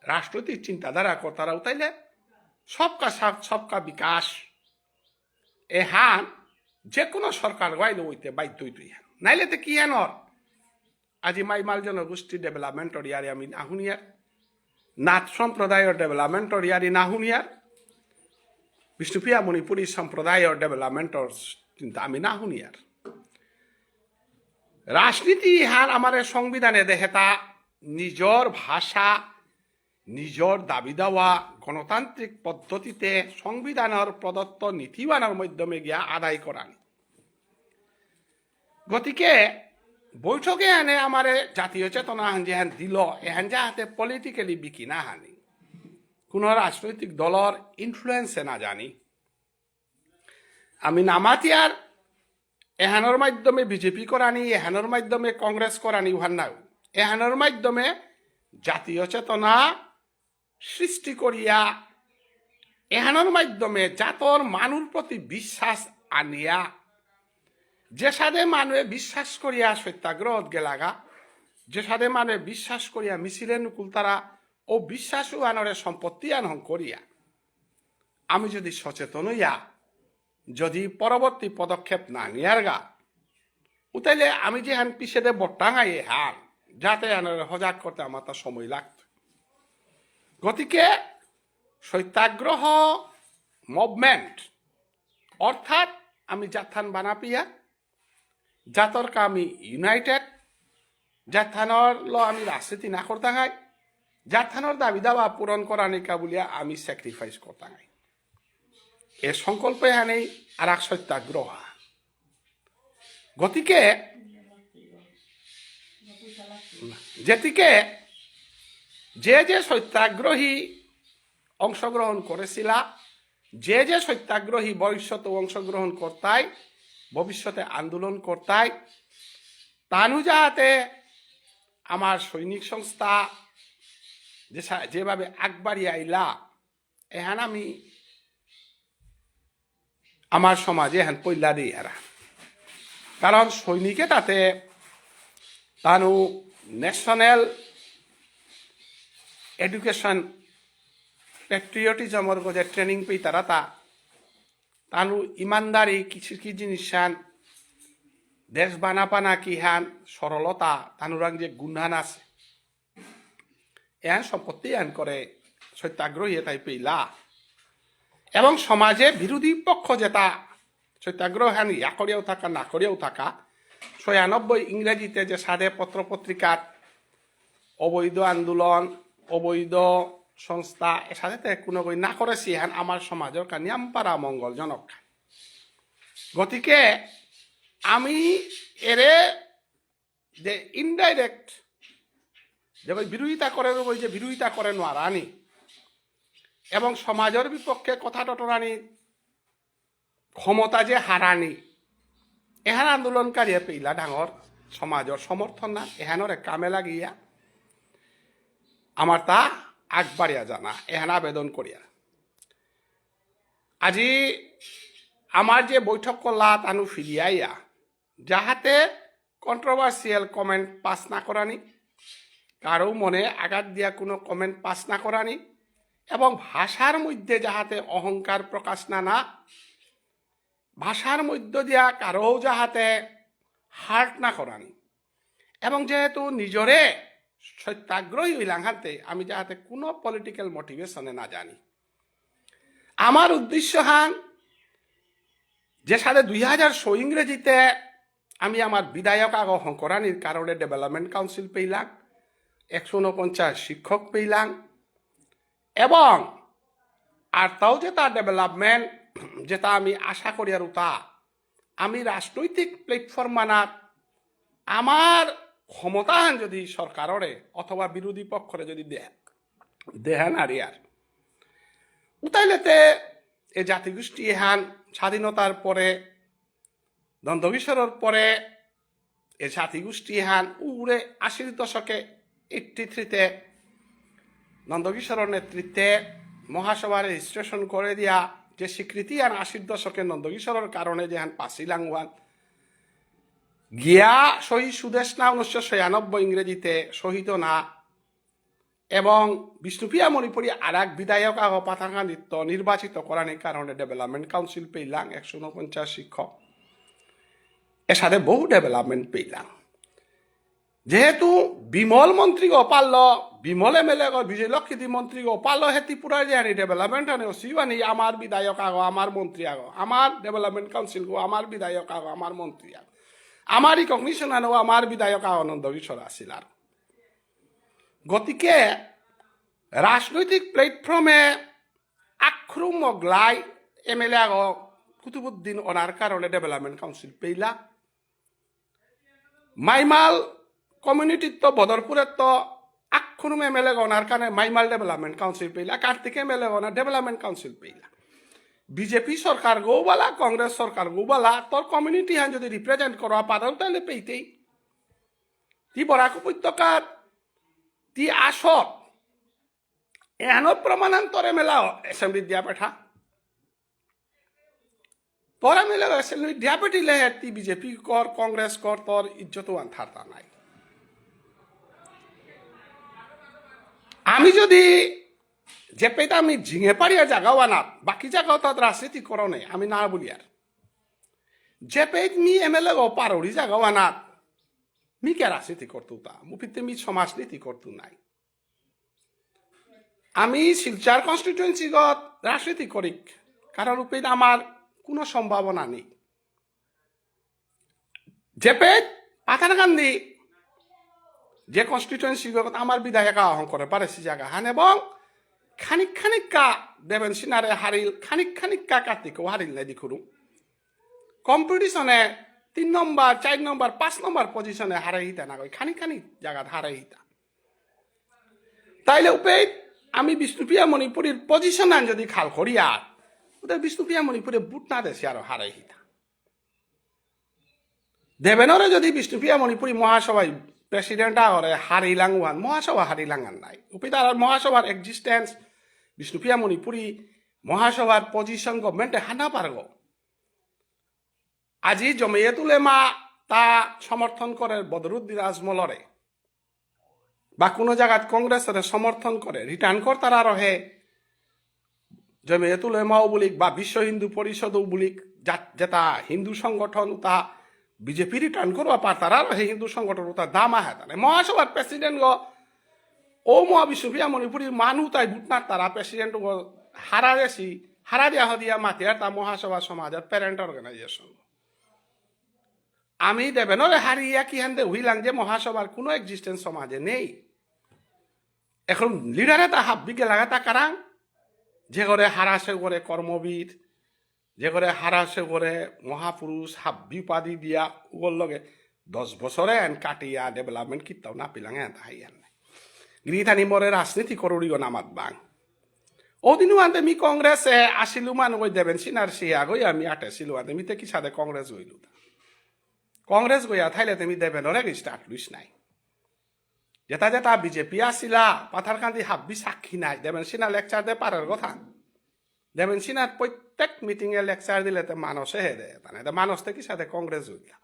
রাজনৈতিক চিন্তাধারা করতারা উতাইলে সবকা সাথ সবকা বিকাশ এহান যে কোনো সরকার গাইলে হইতে বাধ্য হইতে ইহান। নাইলে তে কি এনর? আজি মাইমাল জনগোষ্ঠী ডেভেলপমেন্টর ইয়ারি আমি না হুনিয়ার, নাথ সম্প্রদায়র ডেভেলপমেন্টর ইয়ারি না হুনিয়ার, বিষ্ণুপ্রিয়া মণিপুরী সম্প্রদায়র ডেভেলপমেন্টর চিন্তা আমি না হুনিয়ার। রাজনীতি হার আমারে সংবিধানে দেহেতা নিজর ভাষা, নিজর দাবি দাওয়া গণতান্ত্রিক পদ্ধতিতে সংবিধানর প্রদত্ত নীতিমানর মাধ্যমে গিয়া আদায় করানি। গতিকে বৈঠকে এনে আমারে জাতীয় চেতনা হান যেহান দিল, এহান যাহাতে পলিটিক্যালি বিকি না হানি, কোনো রাজনৈতিক দলর ইনফ্লুয়েন্সে না জানি। আমি নামাতিয়ার এহানর মাধ্যমে বিজেপি করানি, এহানর মাধ্যমে কংগ্রেস করানি উহান নাও। এহানর মাধ্যমে জাতীয় চেতনা সৃষ্টি করিয়া, এহানর মাধ্যমে জাতর মানুর প্রতি বিশ্বাস আনিয়া, যে সাদে মানুয়ে বিশ্বাস করিয়া সত্যাগ্রহত গেলাগা, যে সাদে মানুয়ে বিশ্বাস করিয়া মিছিলে নুকুলতারা ও বিশ্বাস উহানরে সম্পত্তি আনহন করিয়া, আমি যদি সচেতন হইয়া যদি পরবর্তী পদক্ষেপ না নিয়ারগা, উতাইলে আমি যেহান পিছেদে বটাঙাই এহান, যাতে আনরে সজাগ করতে আমার তা সময় লাগতো। গতিকে সত্যাগ্রহ মুভমেন্ট অর্থাৎ আমি জাতহান বানাপিয়া, জাতর কা আমি ইউনাইটেড, জাতহানর ল আমি রাজনীতি না করতাঙাই, জাতহানর দাবি দাবা পূরণ করানিকা বুলিয়া আমি স্যাক্রিফাইস করতাঙাই। এ সংকল্প এহানেই আর এক সত্যাগ্রহ। গতিকে, যেতিকে যে যে সত্যাগ্রহী অংশগ্রহণ করেছিলা, যে যে সত্যাগ্রহী ভবিষ্যতে অংশগ্রহণ করতাই, ভবিষ্যতে আন্দোলন করতাই, তানু যাহাতে আমার সৈনিক সংস্থা যে সা-, যেভাবে আগবাড়ি আইলা, এহান আমি আমার সমাজে এহান পইলা দেই হারা। কারণ সৈনিকে তাতে তানু ন্যাশনাল এডুকেশন প্যাট্রিয়টিজমর গজে ট্রেনিং পেইতারা তা, তানু ইমানদারি কিছু কি জিনিস হান, দেশ বানাপানা কি হান, সরলতা, তানুরাং যে গুণহান আছে, এহান সম্পত্তি হান করে সত্যাগ্রহী এতাই পেইলা। এবং সমাজে বিরোধী পক্ষ যেতা সত্যাগ্রহ হান ইয়া করিয়াও থাকা, না করিয়াও থাকা, ছয়ানব্বই ইংরেজিতে যে সাদে পত্র পত্রিকার অবৈধ আন্দোলন, অবৈধ সংস্থা, এসাদে তে কোনো বই না করেসি হান আমার সমাজর কা নিয়াম পারা মঙ্গলজনক। গতিকে আমি এরে যে ইনডাইরেক্ট যে বই বিরোধিতা করে, ওই যে বিরোধিতা করে নোয়ারানি এবং সমাজর বিপক্ষে কথা টটরানি ক্ষমতা যে হারানি, এহান আন্দোলনকারী পেইলা ডাঙর সমাজর সমর্থন না, এহানরে কামে লাগিয়া আমার তা আগবাড়িয়া জানা, এহান আবেদন করিয়া। আজি আমার যে বৈঠক করলা তানু ফিরিয়াইয়া, যাহাতে কন্ট্রোভার্সিয়াল কমেন্ট পাস না করানি, কারো মনে আঘাত দিয়া কোনো কমেন্ট পাস না করানি, এবং ভাষার মধ্যে যাহাতে অহংকার প্রকাশ না না, ভাষার মধ্য দিয়া কারো যাহাতে হার্ট না করানি। এবং যেহেতু নিজরে সত্যাগ্রহী হইলাম হাতে, আমি যাহাতে কোনো পলিটিক্যাল মোটিভেশনে না জানি। আমার উদ্দেশ্য হান যে সালে দুই হাজার ছয় ইংরেজিতে আমি আমার বিধায়ক আগ হঙকরানির কারণে ডেভেলপমেন্ট কাউন্সিল পেইলাম, একশো ঊনপঞ্চাশ শিক্ষক পেইলাম, এবং আর তাও যেতা ডেভেলপমেন্ট যেতা আমি আশা করি আর উতা আমি রাজনৈতিক প্ল্যাটফর্ম মানাত আমার ক্ষমতাহান যদি সরকাররে অথবা বিরোধী পক্ষরে যদি দে-, দেহান আর ইয়ার উতাইলেতে এ জাতিগোষ্ঠী এহান স্বাধীনতার পরে, নন্দকিশোরর পরে এ জাতিগোষ্ঠী এহান উরে আশির দশকে এইট্টি থ্রিতে নন্দকিশোরর নেতৃত্বে মহাসভা রেজিস্ট্রেশন করে দিয়া যে স্বীকৃতি আর আশির দশকে নন্দকিশোরর কারণে যেহান পাসিলাং ওয়ান গিয়া শহীদ সুদেষ্ণা উনিশশো ছয়ানব্বই ইংরেজিতে শহীদ না এবং বিষ্ণুপ্রিয়া মণিপুরী আর এক বিধায়ক আগ পাথারকান্দিত নির্বাচিত করানির কারণে ডেভেলপমেন্ট কাউন্সিল পেইলাং একশো ঊনপঞ্চাশ শিক্ষক। এসাদে বহু ডেভেলপমেন্ট পেইলাং। যেহেতু বিমল মন্ত্রী গো পারল, বিমল এমএলএ গো, বিজয় লক্ষ্মী দি মন্ত্রী গো পারল, হে ত্রিপুরার যে আনি ডেভেলপমেন্ট আনে ওসিবানি আমার বিধায়ক আগো, আমার মন্ত্রী আগো, আমার ডেভেলপমেন্ট কাউন্সিল গো, আমার বিধায়ক আগো, আমার মন্ত্রী আগো, আমার রিকগনিশন আনো, আমার বিধায়ক আগো নন্দকিশোর আসিল আর। গতিকে রাজনৈতিক প্ল্যাটফর্মে আখরু মগলাই এমএলএ আগো কুতুবুদ্দিন ওনার কারণে ডেভেলপমেন্ট কাউন্সিল পেইলা। মাইমাল কমিউনিটির তো বদরপুরের তো আখরু এমএলএ গো ওনার কারণে মাইমাল ডেভেলপমেন্ট কাউন্সিল পেইলা, কার্তিক এমএলএ গো ওনার ডেভেলপমেন্ট কাউন্সিল পেইলা। বিজেপি সরকার গো বালা, কংগ্রেস সরকার গো বালা, তোর কমিউনিটি হান যদি রিপ্রেজেন্ট করা পারো তাহলে পেইতেই। তি বরাক উপত্যকার তি আসত এহানো প্রমাণান তোরে মেলাও এসেম্বলি দিয়া পেঠা। তোরে মেলাও এসেম্বলি দিয়া পেঠিলে তি বিজেপি কর, কংগ্রেস কর, তোর ইজ্জত ওয়ান থারতা নাই। আমি যদি যে পেতা আমি জিঙে পারিয়া জাগা ওয়ানাত, বাকি জাগাও তাত রাজনীতি করো নেই, আমি না বলি আর। যে পেত মি এমএলএ গো পারৌরি জাগা ওয়ানাত, মি কে রাজনীতি করতু তা, মুপিতে মি সমাজনীতি করতু নাই। আমি শিলচর কনস্টিটুয়েন্সি গত রাজনীতি করিক, কারণ উপেই আমার কোনো সম্ভাবনা নেই। যেপেত পাথারকান্দি যে কনস্টিটুয়েন্সি গত আমার বিধায়ক আহ্বান করে পারে সে জায়গা হান এবং খানিক খানিক্কা দেবেন সিনহারে হারিল, খানিক খানিক্কা কার্তিকও হারিল নাই দিখুরু। কম্পিটিশনে তিন নম্বর, চার নম্বর, পাঁচ নম্বর পজিশনে হারাই হিতা না কই, খানিক খানিক জায়গাত হারাই হিতা। তাইলে উপেই আমি বিষ্ণুপ্রিয়া মণিপুরীর পজিশন আন যদি খাল করি আর, ওদের বিষ্ণুপ্রিয়া মণিপুরে ভোট না দেসে আরো হারাই হিতা। দেবেনরে যদি বিষ্ণুপ্রিয়া মণিপুরী মহাসভায় প্রেসিডেন্ট আগরে হারিলাং ওয়ান, মহাসভা হারিলাং আর নাই। উপেই তার মহাসভার এক্সিস্টেন্স, বিষ্ণুপ্রিয়া মণিপুরী মহাসভার পজিশন গভর্নমেন্টে হানা পারগো। আজি জমিয়ত উলেমা তা সমর্থন করে বদরুদ্দিন আজমলরে, বা কোনো জায়গাত কংগ্রেসরে সমর্থন করে, রিটার্ন করতারা রহে, জমিয়তুল উলামাও বুলিক বা বিশ্ব হিন্দু পরিষদও বুলিক, যা-, যেটা হিন্দু সংগঠন, তা বিজেপি রিটার্ন করবা পারতারা রহে, হিন্দু সংগঠন, ওটা দাম আহে তানে। মহাসভার প্রেসিডেন্ট গো, ও মহা বিষ্ণুপ্রিয়া মণিপুরী মানু তাই ভোট না তারা প্রেসিডেন্ট গো, হারা দেশি, হারা দিয়া হদিয়া মাতিয়ার তা মহাসভা সমাজের প্যারেন্ট অর্গানাইজেশন। আমি দেবেনরে হারিয়া কি হান্দে হুইলাং যে মহাসভার কোনো এক্সিস্টেন্স সমাজে নেই। এখন লিডারে তা হাব্বি গেলাগা তা কারাং, যে করে হারাসে করে কর্মবীর, যে করে হারাসে করে মহাপুরুষ হাব্বি উপাধি দিয়া উগর লগে দশ বছরে এন কাটিয়া ডেভেলপমেন্ট কিতাও না পিলাঙে এন হাই এন। গিরিথানি মরে রাজনীতি করুরিও নামাত বাং। ওদিনও আনতে মি কংগ্রেসে আসিলু মান ওই দেবেন সিনার সিয়া গই আমি আটে সিলু আনতে মিতে কি সাথে কংগ্রেস হইলু। কংগ্রেস গইয়া থাইলে তুমি দেবেনরে স্টার্ট লুইস নাই। যেটা যেটা বিজেপি আসিলা, পাথারকান্দি হাব্বি সাক্ষী নাই। দেবেন সিনহা লেকচার দে পারার কথা। দেবেন সিনহার প্রত্যেক মিটিং এ লেকচার দিলে তে মানুষে হে দে। তানে তে মানুষ তে কি সাথে কংগ্রেস হইলা।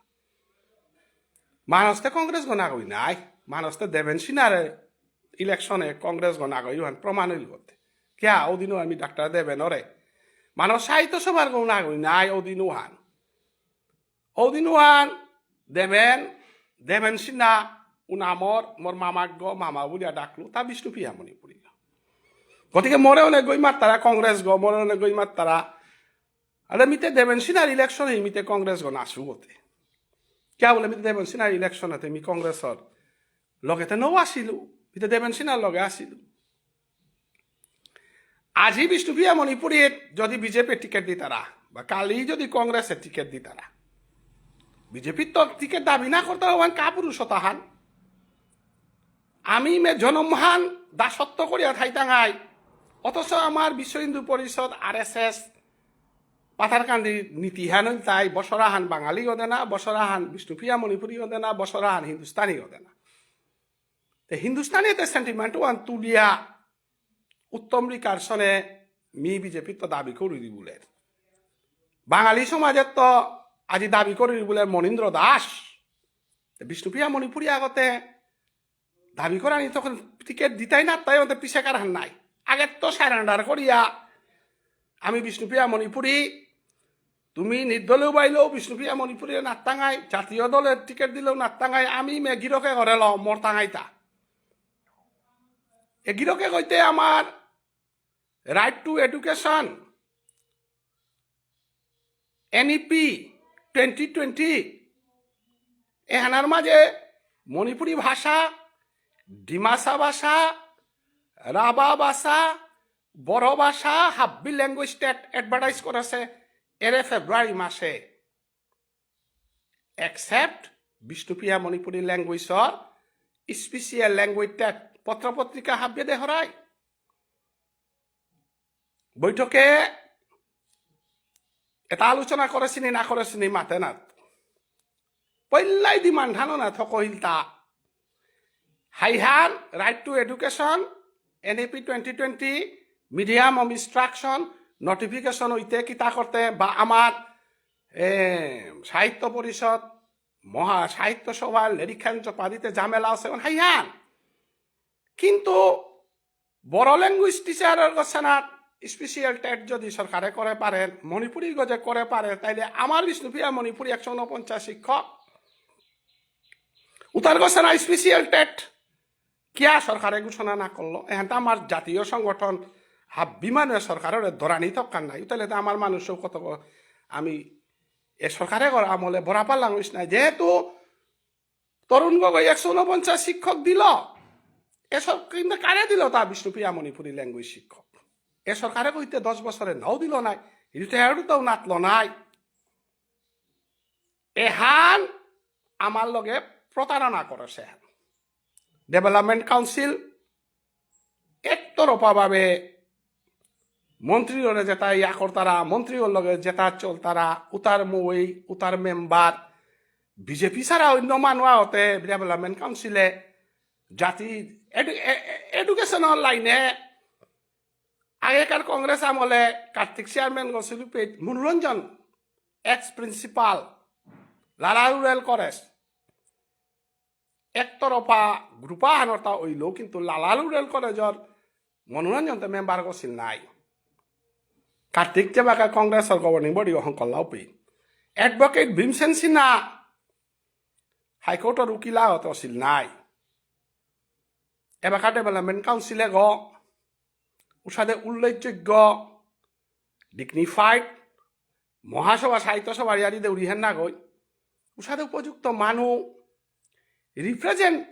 মানুষ তে কংগ্রেস গো না গই নাই। মানুষ তে দেবেন সিনহারে ইলেকশনে কংগ্রেস গো না গই হান প্রমাণ হইল করতে। কিয়া ওদিনও আমি ডাক্তার দেবেনরে। মানুষ সাহিত্য সভার গো না গই নাই ওদিনও হান। ওদিন ওহান দেবেন, দেবেন সিনহা উনামর, মোর মামাক গো, মামা বুলিয়া ডাকলু, তা বিষ্ণুপ্রিয়া মণিপুরী গো। গতিকে মোরে অনেক গই মাত্তারা কংগ্রেস গো, মোরে অনেক গই মাত্তারা। আরে মিতে দেবেন সিনহার ইলেকশন হে মিতে কংগ্রেস গো নাসু গতে। কিয়া বুলে মিতে দেবেন সিনহার ইলেকশন হাতে মি কংগ্রেসর লগেতে নৌ আসিলু, মিতে দেবেন সিনহার লগে আসিলু। আজি বিষ্ণুপ্রিয়া মণিপুরীর যদি বিজেপি টিকিট দিতারা, বা কালি যদি কংগ্রেসে টিকিট দিতারা, বিজেপির তো টিকিট দাবি না করতে হবেন কাপুরুষতাহান। আমি মে জনমহান দাসত্ব করিয়া থাইতাঙাই, অথচ আমার বিশ্ব হিন্দু পরিষদ, আর এস এস, পাথারকান্দি নীতিহান হইল তাই বসরাহান বাঙালি গদে না, বসরাহান বিষ্ণুপ্রিয়া মণিপুরী গদে না, বসরাহান হিন্দুস্তানি গদে না। তে হিন্দুস্তানি এতে সেন্টিমেন্ট ওয়ান তুলিয়া উত্তম রিকারসনে মি বিজেপির তো দাবি করি দি বুলে। বাঙালি সমাজের তো আজি দাবি করি দি বুলে মনীন্দ্র দাস। তে বিষ্ণুপ্রিয়া মণিপুরী আগতে দাবি করানি তখন টিকিট দিতাই না, তাই ওদের পিছে কারহান নাই। আগে তো সারেন্ডার করিয়া আমি বিষ্ণুপ্রিয়া মণিপুরী, তুমি নির্দলীয় বাইলেও বিষ্ণুপ্রিয়া মণিপুরী নাত্তাঙাই, জাতীয় দলের টিকিট দিলেও নাত্তাঙাই, আমি মে গিরকে ঘরে লও, মোর তাঙাইতা। এ গিরকে কইতে আমার right two education, NEP twenty twenty, এহানার মাঝে মণিপুরী ভাষা, ডিমাসা ভাষা, রাভা ভাষা, বড়ো ভাষা, হাব্বি ল্যাঙ্গুয়েজ টেট অ্যাডভার্টাইজ করেছে এরে ফেব্রুয়ারি মাসে। এক্সেপ্ট বিষ্ণুপ্রিয়া মণিপুরী ল্যাঙ্গুয়েজর স্পেশাল ল্যাঙ্গুয়েজ টেট পত্র পত্রিকা হাব্বিয়ে দেহরাই। বৈঠকে এটা আলোচনা করেছিনি না করেছিনি মাতে না। পইলাই ডিমান্ড হানো না থকহিলতা। হাইহান, right two education, NEP twenty twenty, medium of instruction, notification হইতে কিতা করতে বা আমার, এ, সাহিত্য পরিষদ, মহা সাহিত্য সভা, লেরিকহান চপাদিতে ঝামেলা আছে, হাইহান। কিন্তু বড়ো ল্যাঙ্গুয়েজ টিচারর গোসানাত স্পেশাল টেট যদি সরকারে করে পারে, মণিপুরী গজে করে পারে, তাইলে আমার বিষ্ণুপ্রিয়া মণিপুরী একশো ঊনপঞ্চাশ শিক্ষক, উতার গোসানা স্পেশাল টেট কিয়া সরকারে ঘোষণা না করলো? এখান তো আমার জাতীয় সংগঠন হাব্বি মানুষ সরকারের দরানি তক্কার নাই, তাহলে তো আমার মানুষও কত ক-, আমি এ সরকারে করা আমলে বরাপার লাঙ্গুয়েজ নাই, যেহেতু তরুণ গগৈ একশো ঊনপঞ্চাশ শিক্ষক দিল। এসব কিন্তু কারে দিল তা বিষ্ণুপ্রিয়া মণিপুরী ল্যাঙ্গুয়েজ শিক্ষক? এ সরকারে কইতে দশ বছরে নাও দিল নাই, রিটায়ার্ড তাও নাতল নাই। এহান আমার লগে প্রতারণা করেছে। ডেভেলপমেন্ট কাউন্সিল একতরফাভাবে মন্ত্রীরে যেটা ইয়া করতারা, মন্ত্রীর লগে যেটা চলতারা, উতার মৌই, উতার মেম্বার, বিজেপি ছাড়া অন্য মানুয়া হতে ডেভেলপমেন্ট কাউন্সিলে জাতি এডু-, এ-, এ-, এডুকেশনের লাইনে আগেকার কংগ্রেস আমলে কার্তিক চেয়ারম্যান গছিল পেট মনোরঞ্জন, এক্স প্রিন্সিপাল, লালা রুরাল কলেজ একতরফা গ্রুপ আহানরতা অইলেও কিন্তু লালা রুরাল কলেজর মনোরঞ্জনতে মেম্বার গছিল নাই। কার্তিক যেবাকা কংগ্রেসর গভর্নিং বডি অহংকল্লাও পি, এডভোকেট ভীমসেন সিনহা হাইকোর্টর উকিলা অত অছিল নাই। এবাকা ডেভেলপমেন্ট কাউন্সিলে গ উসাদে উল্লেখযোগ্য, ডিগনিফাইড, মহাসভা, সাহিত্য সভার ইয়ারি দেউরি হেন না গই, উসাদে উপযুক্ত মানু রিপ্রেজেন্ট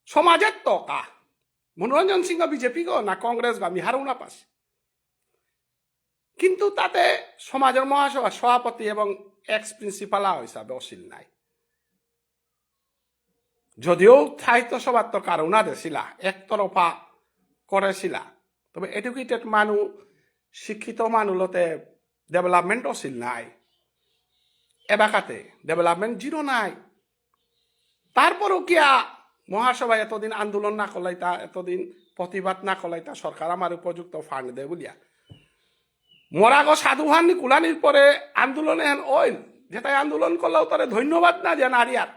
সমাজের তো কা। মনোরঞ্জন সিংহ বিজেপি গো না কংগ্রেস গো, আমি হারৌ না পাস। কিন্তু তাতে সমাজের মহাসভার সভাপতি এবং এক্স প্রিন্সিপাল হিসাবে অছিল নাই। যদিও সাহিত্য সভাত তো কারো না দেছিলা, একতরফা করেছিলা, তবে এডুকেটেড মানু, শিক্ষিত মানু লতে ডেভেলপমেন্ট অছিল নাই। এবাকাতে ডেভেলপমেন্ট জিরো নাই। তারপরও কিয়া মহাসভায় এতদিন আন্দোলন না করলাইতা, এতদিন প্রতিবাদ না করলাইতা, সরকার আমার উপযুক্ত ফান্ড দে বুলিয়া? মোরাগো সাধু হান নিকুলানির পরে আন্দোলন এহান অইল, যেটাই আন্দোলন করলেও তারে ধন্যবাদ না দিয়া নারিয়ার।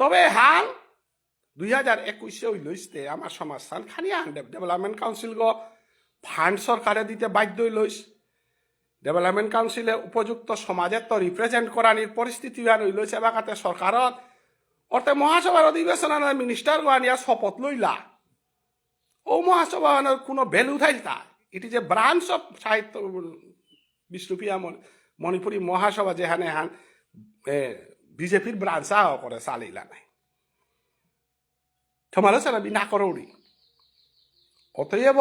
তবে হান দুই হাজার একুশে অইলইসতে আমার সমাজ স্থান খানি আন ডেভেলপমেন্ট কাউন্সিল গো ফান্ড সরকারে দিতে বাধ্য অইলইস। ডেভেলপমেন্ট কাউন্সিলে উপযুক্ত সমাজের তো রিপ্রেজেন্ট করানির পরিস্থিতি আর অইলইস। এবাকাতে সরকারত অর্থে মহাসভার অধিবেশন মিনিস্টার গো আনিয়া শপথ লইলা। ও মহাসভার কোনো ভ্যালু থাইলতা? It is a branch of সাহিত্য বিষ্ণুপ্রিয়া মণ-, মণিপুরী মহাসভা, যেহানে হান বিজেপির ব্রাঞ্চ আহ করে চালিলা নাই। তোমারও সেটা বি না করৌরি। অতএব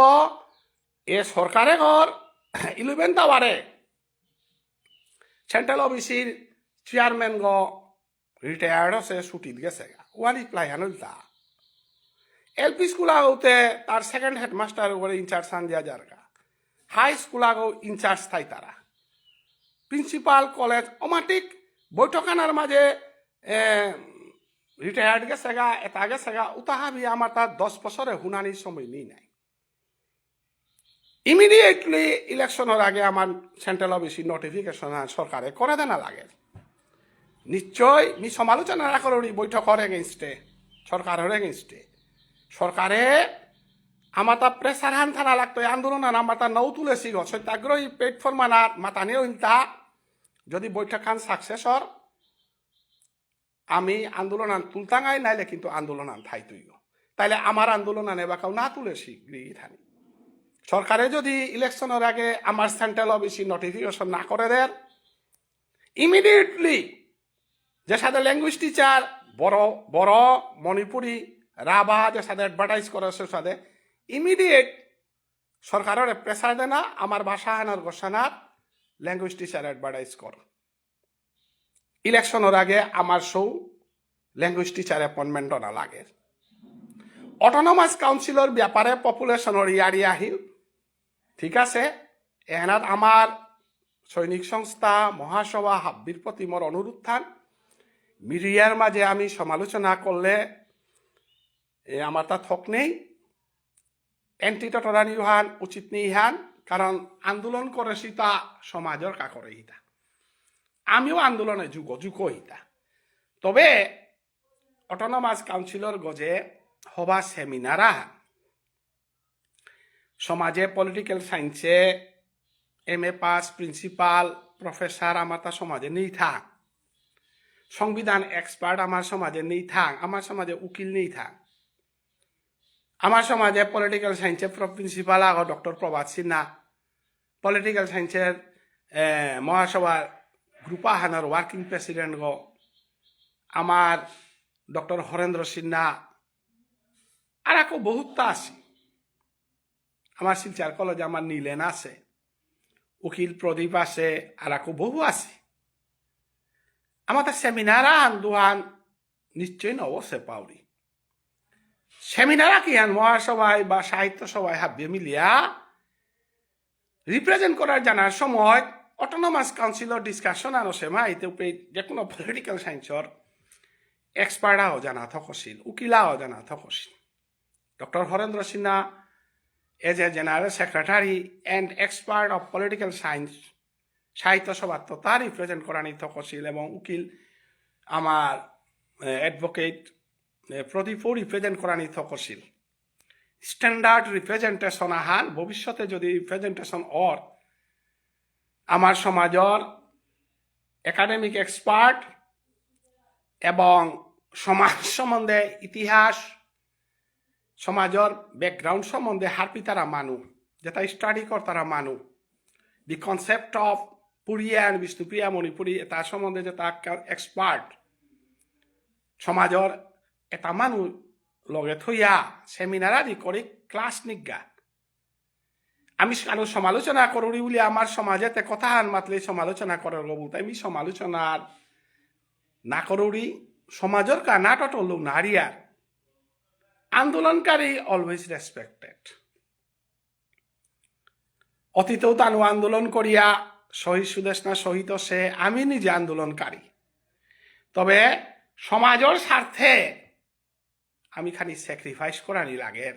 এ সরকারে ঘর ইলেভেন টাওয়ারে সেন্ট্রাল ওবিসির চেয়ারম্যান গো রিটায়ার্ড আছে, ছুটিত গেছে গা। ওয়ান রিপ্লাই হান ইলতা। এলপি স্কুল আগতে তার সেকেন্ড হেডমাস্টার উপরে ইনচার্জ আন দিয়া যার গা। হাই স্কুল আগো ইনচার্জ থাই তারা। প্রিন্সিপাল কলেজ অমাটিক বৈঠকখানার মাঝে, এ, রিটায়ার্ড গেছে গা, এটা গেছে গা, উতা হাবি আমার তার দশ বছরে হুনানির সময় নেই নাই। ইমিডিয়েটলি ইলেকশনের আগে আমার সেন্ট্রাল ওবিসি নোটিফিকেশন সরকারে করে দেনা লাগে। নিশ্চয় মি সমালোচনা না করি বৈঠকর এগেনস্টে, সরকারের এগেনস্টে। সরকারে আমার তা প্রেশার হান থানা লাগতো, এই আন্দোলন হান আমার তা নৌ তুলেছি গো, সত্যাগ্রহী প্ল্যাটফর্ম আনার মাতানি হইলতা। যদি বৈঠক খান সাকসেস হর, আমি আন্দোলন আন তুলতাঙাই, নাইলে কিন্তু আন্দোলন আন থাইতই গো। তাইলে আমার আন্দোলন আন এবাকাও না তুলেছি গিরি থানি। সরকারে যদি ইলেকশনের আগে আমার সেন্ট্রাল ওবিসি নোটিফিকেশন না করে দের, ইমিডিয়েটলি যে সাথে ল্যাঙ্গুয়েজ টিচার, বড় বড় মণিপুরি, রাভা, যে সাথে অ্যাডভার্টাইজ করে, সে সাথে ইমিডিয়েট সরকারের প্রেশার দেনা, আমার ভাষা হানার ঘোষণার ল্যাঙ্গুয়েজ টিচার অ্যাডভার্টাইজ কর। ইলেকশনের আগে আমার সৌ ল্যাঙ্গুয়েজ টিচার অ্যাপয়েন্টমেন্ট না লাগে। অটোনমাস কাউন্সিলর ব্যাপারে পপুলেশনের ইয়ারি আহিল, ঠিক আছে। এহানাত আমার সৈনিক সংস্থা, মহাসভা, হাব্বির প্রতি মোর অনুরোধ থান। মিডিয়ার মাঝে আমি সমালোচনা করলে এ আমার তা থক নেই। এন্টি টটরানি হান উচিত নেই হান, কারণ আন্দোলন করেছি তা সমাজের কা করে হিতা। আমিও আন্দোলনে যুগ যুগ হিতা। তবে অটোনমাস কাউন্সিলর গজে হবা সেমিনার আহান, সমাজে পলিটিক্যাল সায়েন্সে M A pass, principal, professor আমার তা সমাজে নেই থাক। সংবিধান এক্সপার্ট আমার সমাজে নেই থাক, আমার সমাজে উকিল নেই থাক। আমার সমাজে পলিটিক্যাল সায়েন্সে প্রিন্সিপাল আগো ডক্টর প্রভাত সিনহা, পলিটিক্যাল সায়েন্সের, এ, মহাসভার গ্রুপ আহানর ওয়ার্কিং প্রেসিডেন্ট গো আমার ডক্টর হরেন্দ্র সিনহা, আর আকো বহুতটা আছি। আমার শিলচর কলেজে আমার নীলেন আছে, উকিল প্রদীপ আছে, আর আকো বহু আছে। আমার তা সেমিনার আহান দুহান নিশ্চয় নবসে পাউরি। সেমিনার আকিহান মহাসভায় বা সাহিত্য সভায় হাবিয়ে মিলিয়া রিপ্রেজেন্ট করার জানার সময় অটোনমাস কাউন্সিলর ডিসকাশন আনো সেমা এতে উপে যে কোনো পলিটিক্যাল সায়েন্সর এক্সপার্ট আও জানা থকসিল, উকিল আও জানা থকসিল। Doctor Harendra Sinha, as a general secretary and expert of political science, সাহিত্য সভাত তা রিপ্রেজেন্ট করানি থকসিল এবং উকিল আমার অ্যাডভোকেট প্রদীপও রিপ্রেজেন্ট করানি থকসিল। স্ট্যান্ডার্ড রিপ্রেজেন্টেশন আহান ভবিষ্যতে যদি রিপ্রেজেন্টেশন অর আমার সমাজর একাডেমিক এক্সপার্ট এবং সমাজ সম্বন্ধে ইতিহাস, সমাজর ব্যাকগ্রাউন্ড সম্বন্ধে হারপিতারা মানু, যেটা স্টাডি করতারা মানু, দি কনসেপ্ট অফ পুরিয়া অ্যান্ড বিষ্ণুপ্রিয়া মণিপুরী এটা সম্বন্ধে যেটা এক্সপার্ট সমাজর এটা মানু লগে থইয়া সেমিনার আদি করে ক্লাস নিগা। আমি কারো সমালোচনা করুরি বলে আমার সমাজে তে কথা হান মাতলে সমালোচনা করার গো বলতে আমি সমালোচনা না করুরি। সমাজর কানা টটল নারিয়ার আন্দোলনকারী অলওয়েজ রেসপেক্টেড। অতীতেও তানু আন্দোলন করিয়া শহীদ সুদেষ্ণা শহীদ সে আমি নিজে আন্দোলনকারী। তবে সমাজর স্বার্থে আমি খানি স্যাক্রিফাইস করানি লাগের,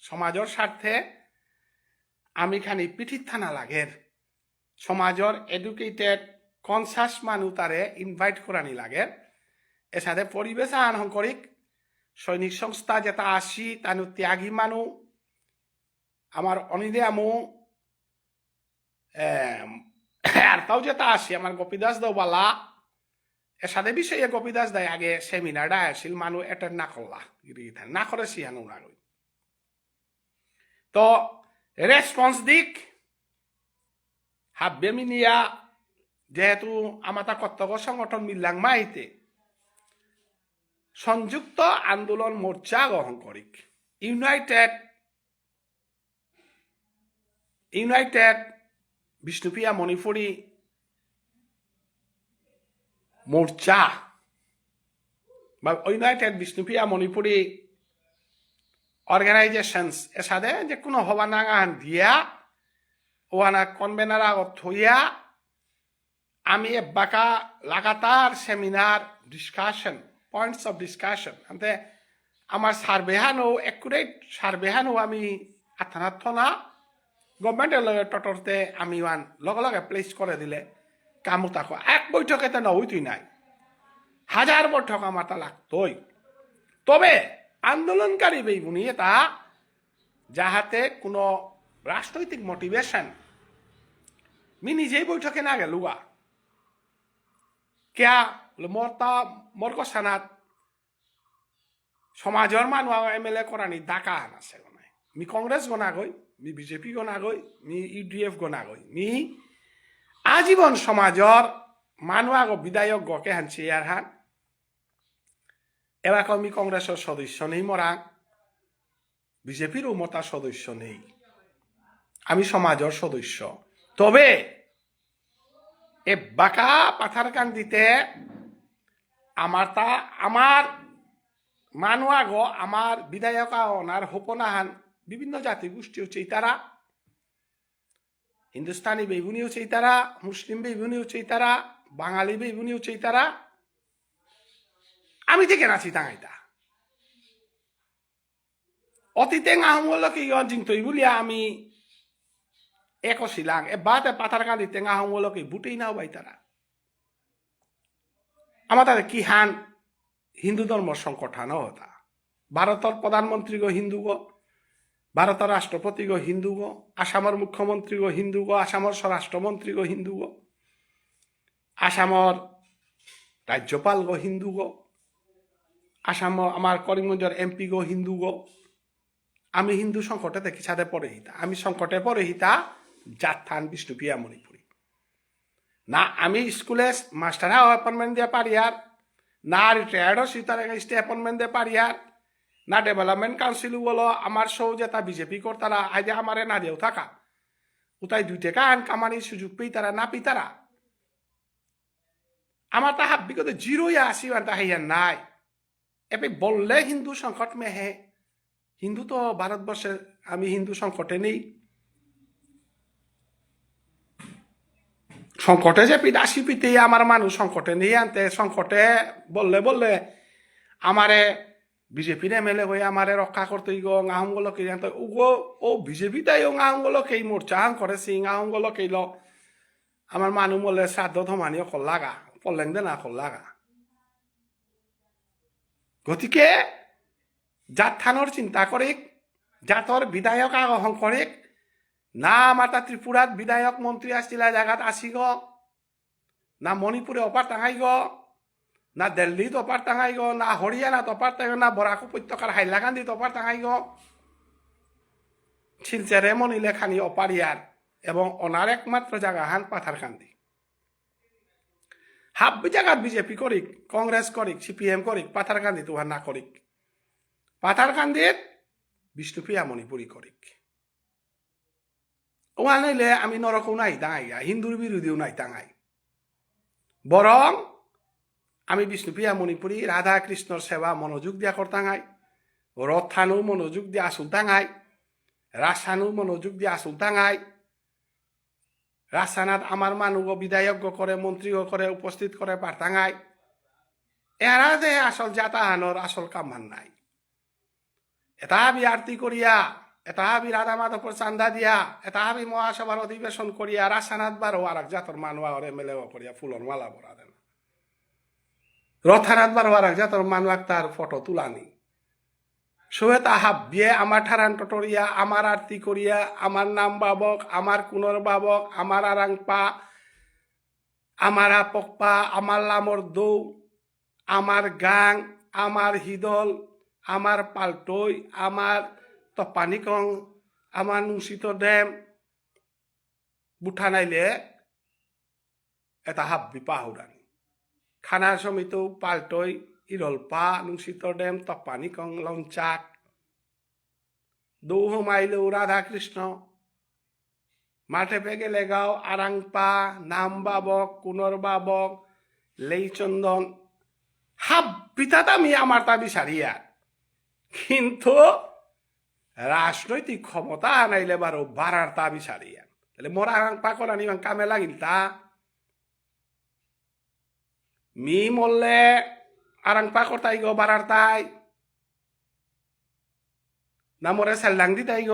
সমাজর স্বার্থে আমি খানি পিঠিত থানা লাগের, সমাজর এডুকেটেড কনসাস মানু তারে ইনভাইট করানি লাগের। এসাদে পরিবেশ আহান হঙকরিক, সৈনিক সংস্থা যেটা আসি তানু ত্যাগী মানু, আমার অনিদে আমু এম, আর তাও যেটা আসি আমার গোপীদাস দৌবালা, এসাদে বিষয়ে গোপীদাস দায় আগে সেমিনার ডায় আসিল মানু অ্যাটেন্ড না করলা, গিরি গিথানি না করে সিহানো না গই। তো রেসপন্স দিক হাব্বে মিনিয়া, যেহেতু আমাতা কর্তব্য সংগঠন মিল্লাং মাইতে সংযুক্ত আন্দোলন মোর্চা গ্রহণ করিক, ইউনাইটেড ইউনাইটেড বিষ্ণুপ্রিয়া মণিপুরী মোর্চা বা ইউনাইটেড বিষ্ণুপ্রিয়া মণিপুরী অর্গানাইজেশনস এসাদে যে কোনো হবা নাঙাহান দিয়া ওহানা কনভেনার আগত থইয়া আমি এবাকা লাগাতার seminar discussion, points of discussion আনতে আমার সার্ভেহানও অ্যাকুরেট সার্ভেহানও আমি আথানাত থনা গভর্নমেন্টের লগে টটরতে আমি ওয়ান লগে লগে প্লেস করে দিলে কামু তাকো এক বৈঠকে তো না হইতই নাই, হাজার বৈঠক আমার তা লাগতই। তবে আন্দোলনকারী বেইবুনি এটা যাহাতে কোনো রাজনৈতিক মোটিভেশন মি নিজেই বৈঠকে না গেলুগা। কিয়া বুলে মোর তা মোর গোসানাত সমাজর মানু এম এল এ করানি ডাকা আন আছে গো নাই। মি কংগ্রেস গো না গই, মি বিজেপি গো না গই, মি ইউডিএফ গো না গই, মি আজীবন সমাজর মানু আগো বিধায়ক গকে হান চেয়ার হান। এবার মি কংগ্রেসর সদস্য নেই মরাং, বিজেপিরও মতা সদস্য নেই, আমি সমাজর সদস্য। তবে এ বাকা পাথারকান্দিতে আমার তা আমার মানু আগো আমার বিধায়ক আগ অনার হপনাহান বিভিন্ন জাতিগোষ্ঠী হচ্ছে ইতারা, হিন্দুস্তানি বেইবুনি হচ্ছে ইতারা, মুসলিম বেইবুনি হচ্ছে ইতারা, বাঙালি বেইবুনি হচ্ছে ইতারা। আমি থেকে নাচি তাঙাইতা অতীতে আহোম লোকে ইয়ন জিংতই বুলিয়া আমি একো শিলাং এ বাতে পাথারকান্দিতে আহোম লোকে বুটেই নাও বাইতারা। আমার তাতে কি হান হিন্দু ধর্ম সংকট হান হতা। ভারতর প্রধানমন্ত্রীগো হিন্দুগো, ভারতর রাষ্ট্রপতিগো হিন্দুগো, আসামর মুখ্যমন্ত্রীগো হিন্দুগো, আসামর স্বরাষ্ট্রমন্ত্রীগো হিন্দুগো, আসামর রাজ্যপালগো হিন্দুগো, আসাম আমার করিমগঞ্জর এমপিগো হিন্দুগো। আমি হিন্দু সংকটে দেখি সাথে পড়ে হিতা, আমি সংকটে পড়ে হিতা জাতহান বিষ্ণুপ্রিয়া মণিপুরী। না আমি স্কুলে মাস্টার হাও অ্যাপয়েন্টমেন্ট দিয়ে পারিয়ার, না রিটায়ার্ড হসি তার এগেইনস্টে অ্যাপয়েন্টমেন্ট দিয়ে পারিয়ার, না ডেভেলপমেন্ট কাউন্সিল বলো আমার সৌ যেটা বিজেপি করতারা আজ আমারে না দিয়েও থাকা। উতাই দুই টাকা আন কামানি সুযোগ পেইতারা না পেইতারা। আমার তা হাব্বি কত জিরো ইয়া আসি আর তা হাইয়া নাই। এপে বললে হিন্দু সংকট মে হে। হিন্দু তো ভারতবর্ষে, আমি হিন্দু সংকটে নেই। সংকটে যে পিদাসি পিতে আমার মানুষ সংকটে নেই আনতে সংকটে বললে বললে আমারে বিজেপির এমএলএ হয়ে আমারে রক্ষা করতে গো আহমগুলো কে জানতো উগো ও বিজেপি তাই ও আহমগুলো কে মোর্চা আন করে সিং আহমগুলো কে লো আমার মানু মরলে শ্রাদ্ধ থমানি অকল লাগা, পল্লেং দেনা অকল লাগা। গতিকে জাতহানর চিন্তা করিক, জাতর বিধায়ক আগহন করিক, না মাতা ত্রিপুরাত বিধায়ক মন্ত্রী আসিলা জাগাত আসিগ, না মণিপুরে অপার তাঙাইগ, না দিল্লিত অপার তাঙাইগ, না হরিয়ানাত অপার তাঙাইগ, না বরাক উপত্যকার হাইলাকান্দিত অপার তাঙাইগ। শিলচরে মনিলে খানি অপারিয়ার এবং অনার একমাত্র জাগাহান পাথারকান্দি। হাব্বি জাগাত বিজেপি করিক, কংগ্রেস করিক, সিপিএম করিক, পাথারকান্দিত উহান না করিক। পাথারকান্দিত বিষ্ণুপ্রিয়া মণিপুরী করিক। ওহান হইলে আমি নরকও নাই তাঙাই, হিন্দুর বিরোধীও নাই তাঙাই। বরং আমি বিষ্ণুপ্রিয়া মণিপুরী রাধা কৃষ্ণর সেবা মনোযোগ দিয়া করতাঙাই, রথানু মনোযোগ দিয়া আসুলতাঙাই, রাসানু মনোযোগ দিয়া আসুলতাঙাই। রাসানাত আমার মানুগ বিধায়ক করে, মন্ত্রী করে উপস্থিত করে পারতাঙাই। এরা যে আসল জাতাহানর আসল কামহান নাই। এটা হাবি আরতি করিয়া, এটা হাবি রাধা মাধবর চান্দা দিয়া, এটা হাবি মহাসভার অধিবেশন করিয়া, রাসানাত বারো আর এক জাতর মানু আগর এমএলএ করিয়া ফুলর মালা পরা দেন। রথানাত বারো আর এক জাতর মানু আগ তার ফটো তুলানি। সবে তা হাবিয়ে আমার ঠারান টটরিয়া, আমার আরতি করিয়া, আমার নাম বাবক, আমার কুনর বাবক, আমার আরাংপা, আমার আপকপা, আমার লামর দৌ, আমার গাং, আমার হিদল, আমার পালটই, আমার তপানিকং, আমার নুংসিত ডেম, বুঠানাইলে এটা হাব্বি পাহুরানি। খানার সমিত পালটই, ইরলপা, নুংসিত ডেম, তপানিকং, লঞ্চাক, দৌ হমাইলেও রাধাকৃষ্ণ, মাঠে পেগে লেগাও, আরাংপা, নাম বাবক, কুনর বাবক, লেইচন্দন, হাব্বিতাত আমি আমার তা বিচারিয়া। কিন্তু রাজনৈতিক ক্ষমতা আনাইলে বারো বারার তা বিচারিয়া। তাহলে মোর আরাংপা করানি ইমান কামে লাগিল তা? মি মল্লে আরাংপা করতাইগ বারারতাই। না মোরে সেলডাং দিতাইগ।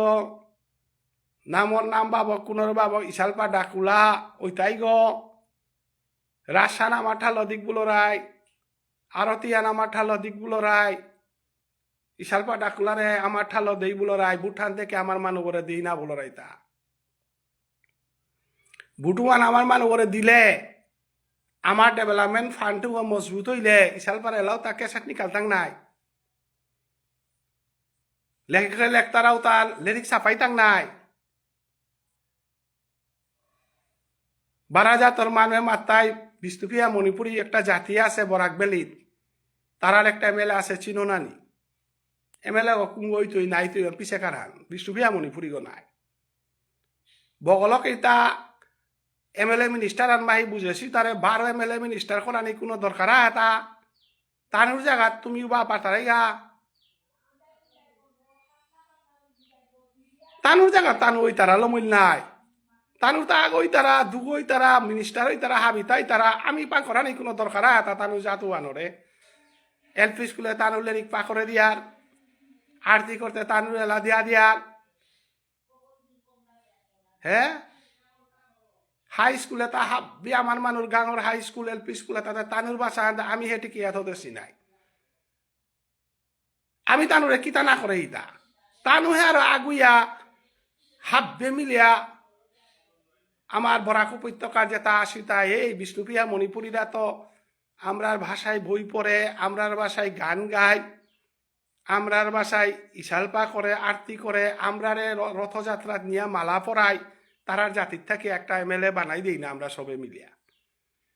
না মোর নাম বাবক, কুনর বাবক, ইসালপা ডাকুলা ওইতাইগ। রাসা নামা ঠালো দিক বুলরাই। আরতিয়া নামা ঠালো দিক বুলরাই। ইসালপা ডাকুলারে আমার ঠালো দেই বুলরাই, ভুটান থেকে আমার মানুগরে দেই না বুলরাই তা। ভুটুয়ান আমার মানুগরে দিলে, আমার ডেভেলপমেন্ট ফান্ড মজবুত হইলে, ইসালপার এলাও তা ক্যাসেট নিকালতাং নাই। লেখকরে লেখতারাও তার লিরিক ছাপাইতাং নাই। বারা জাতর মানুয়ে মাত্তাই বিষ্ণুপ্রিয়া মণিপুরী একটা জাতি আছে বরাক ভ্যালিত। তারার একটা এমএলএ আছে চিনো নানি? এমএলএ ও কুঙ্গই তুই নাই তুই পিছে কারহান। বিষ্ণুপ্রিয়া মণিপুরী গো নাই। বগলক ইতা এমএলএ মিনিস্টার আন মাহি বুঝেছি তারে বারো এমএলএ মিনিস্টার করানি কোনো দরকার আতা। তানুর জাগাত তুমি উবা পাতারাইগা। তানুর জাগাত তানু ওই তারা লমইল নাই। তানুর তা আগ ওই তারা, দুগ ওই তারা, মিনিস্টার ওই তারা, হাবিতা ওই তারা, আমি পাকরানি কোনো দরকার আতা তানু জাতু আনরে। এলপি স্কুলে তানুর লেরিক পাকরে দিয়ার, আরতি করতে তানুর এলা দিয়া দিয়ার। হে? হাই স্কুলে তা হাব্বি আমার মানুর গাঙর হাই স্কুল, এলপি স্কুলে তাতে তানুর ভাষা আনতে আমি হেটি কি এত দেশি নাই। আমি তানুরে কিতা না করে ইতা। তানু হে আরো আগুইয়া হাব্বে মিলিয়া আমার বরাক উপত্যকা যেটা আসিতা এই বিষ্ণুপ্রিয়া মণিপুরীরা তো আমরার ভাষায় বই পড়ে, আমরার ভাষায় গান গায়, আমরার ভাষায় ইশালপা করে, আরতি করে, আমরারে র-, রথযাত্রাত নিয়া মালা পরায়, তারার জাতির থেকে একটা এমএলএ বানাই দেই না আমরা সবে মিলিয়া।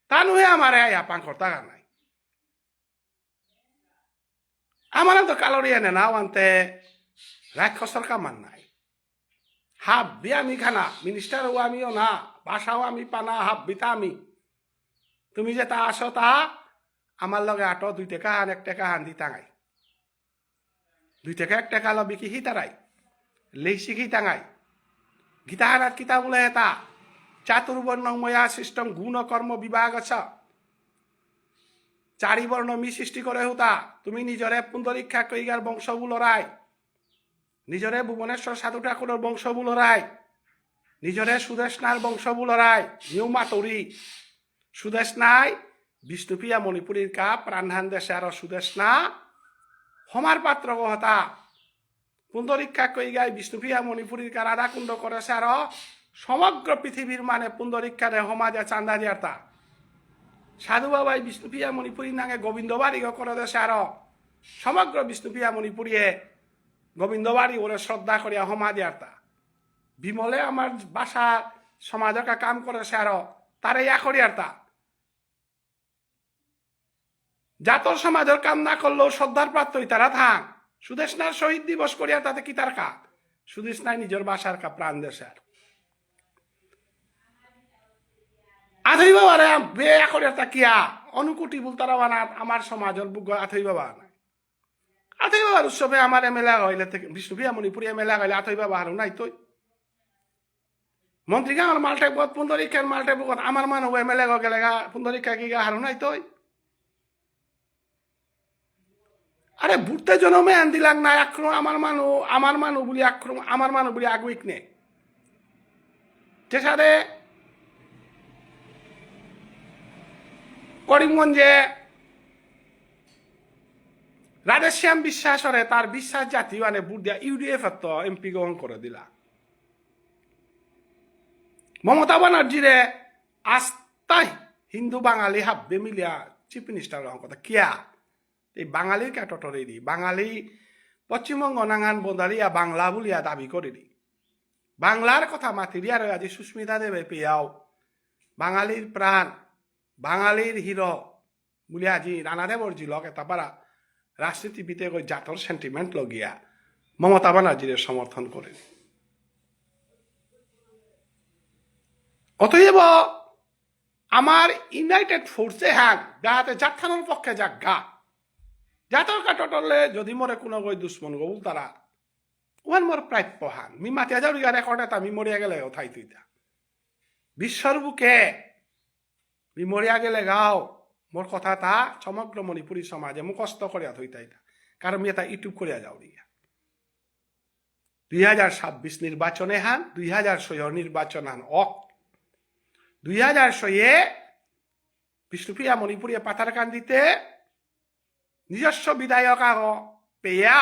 তানুহে আমারে আয়া পাং করতা নাই। আমার তো কালরিয়া নে না আনতে রাক্ষসর কামান নাই। হাব্বি আমি খানা, মিনিস্টারও আমিও না, ভাষাও আমি পানা, হাব্বিতা আমি। তুমি যেটা আসো তা আমার লগে আটো, দুই টাকা হান, এক টাকা হান দিতাঙাই। দুই টাকা এক টাকা লবি কি হিতারাই? লেইসি হিতাঙাই। গীতা হানাত কিতা বুলে এটা? চাতুর্বর্ণং ময়া সৃষ্টং গুণ কর্ম বিভাগ আছে। চারি বর্ণ মি সৃষ্টি করে হুতা। তুমি নিজরে পুণ্ডরীক্ষা কইগার বংশ বুলরাই। নিজরে ভুবনেশ্বর সাধু ঠাকুরর বংশ বুলরাই। নিজরে সুদেষ্ণার বংশ বুলরাই, নিউ মাতুরি। সুদেষ্ণাই বিষ্ণুপ্রিয়া মণিপুরীর কা প্রাণহান দেসে আরো সুদেষ্ণা হমার পাত্র গহতা। পুণ্ডরীক্ষা কইগাই বিষ্ণুপ্রিয়া মণিপুরীর কা রাধাকুণ্ড করেসে আরো সমগ্র পৃথিবীর মানে পুণ্ডরীক্ষারে হমাজে চান্দা দিয়ারতা। সাধু বাবাই বিষ্ণুপ্রিয়া মণিপুরী নাঙে গোবিন্দবাড়ি গো করে দেসে আরো সমগ্র বিষ্ণুপ্রিয়া মণিপুরীয়ে গোবিন্দবাড়ি ওরে শ্রদ্ধা করিয়া হমা দিয়ারতা। বিমলে আমার ভাষা সমাজর কা কাম করেসে আরো তারে ইয়া করিয়ারতা। জাতর সমাজর কাম না করলেও শ্রদ্ধার প্রাপ্ত ইতারা থাং। সুদেষ্ণার শহীদ দিবস করিয়া তাতে কি তার কা? সুদেষ্ণায় নিজের ভাষার কা প্রাণ দেসে আর। আথই বাবারে আম-, বে ইয়া করিয়ারতা কিয়া? অনুকুটি বুলতারা বানা আমার সমাজর বুক আথই বাবা নাই। আথই বাবার উৎসবে আমার এমএলএ হইলে থেকে বিষ্ণুপ্রিয়া মণিপুরী এমএলএ হইলে আথই বাবা হারু নাই তই। মন্ত্রী গাঙর মালটাই বত পুণ্ডরীক্ষার মালটাই বত আমার মানু এমএলএ গো গেলেগা পুণ্ডরীক্ষা কি গা হারু নাই তই। আরে বুঝতে জনমে আন দিলাং না আক্রম আমার মানু, আমার মানু বুলি আক্রম, আমার মানু বুলি আগুইক নে। যেসাদে করিমগঞ্জে রাধেশ্যাম বিশ্বাসরে তার বিশ্বাস জাতি মানে ভোট দিয়া ইউডিএফ তো এমপি গ্রহণ করে দিলা। মমতা ব্যানার্জিরে আস্তাই হিন্দু বাঙালি হাব্বে মিলিয়া চিফ মিনিস্টার গ্রহণ করতে কিয়া? এই বাঙালির কা টটরে দি, বাঙালি পশ্চিমবঙ্গ নাঙান বদালিয়া বাংলা বুলিয়া দাবি করে দি। বাংলার কথা মাতিরিয়ার আজি সুস্মিতা দেবে পেয়াও। বাঙালির প্রাণ, বাঙালির হিরো, বুলি আজি রানা দেবর জিলক এটা পারা রাজনীতিবিদে গই জাতর সেন্টিমেন্ট লগিয়া মমতা ব্যানার্জিরে সমর্থন করে। অতএব আমার ইউনাইটেড ফোর্সে হান গাহাতে জাতখানর পক্ষে যাক গা। জাতর কা টটলে যদি মরে কোনো গই দুশ্মন গবুল তারা, ওহান মোর প্রাপ্য হান। মি মাতিয়া যাওরি গা রেকর্ড এটা মি মরিয়া গেলে থাই তুইতা। বিশ্বর বুকে মি মরিয়া গেলে গাও, মোর কথা তা সমগ্র মণিপুরী সমাজে মুখস্থ করিয়া থইতাইতা। কারণ মি এটা ইউটিউব করিয়া যাওরি গা। দুই হাজার ছাব্বিশ নির্বাচনে হান, দুই হাজার ছয় নির্বাচন হান অক। দুই হাজার ছয়ে বিষ্ণুপ্রিয়া মণিপুরীয়ে পাথারকান্দিতে নিজস্ব বিধায়ক আগ পেয়া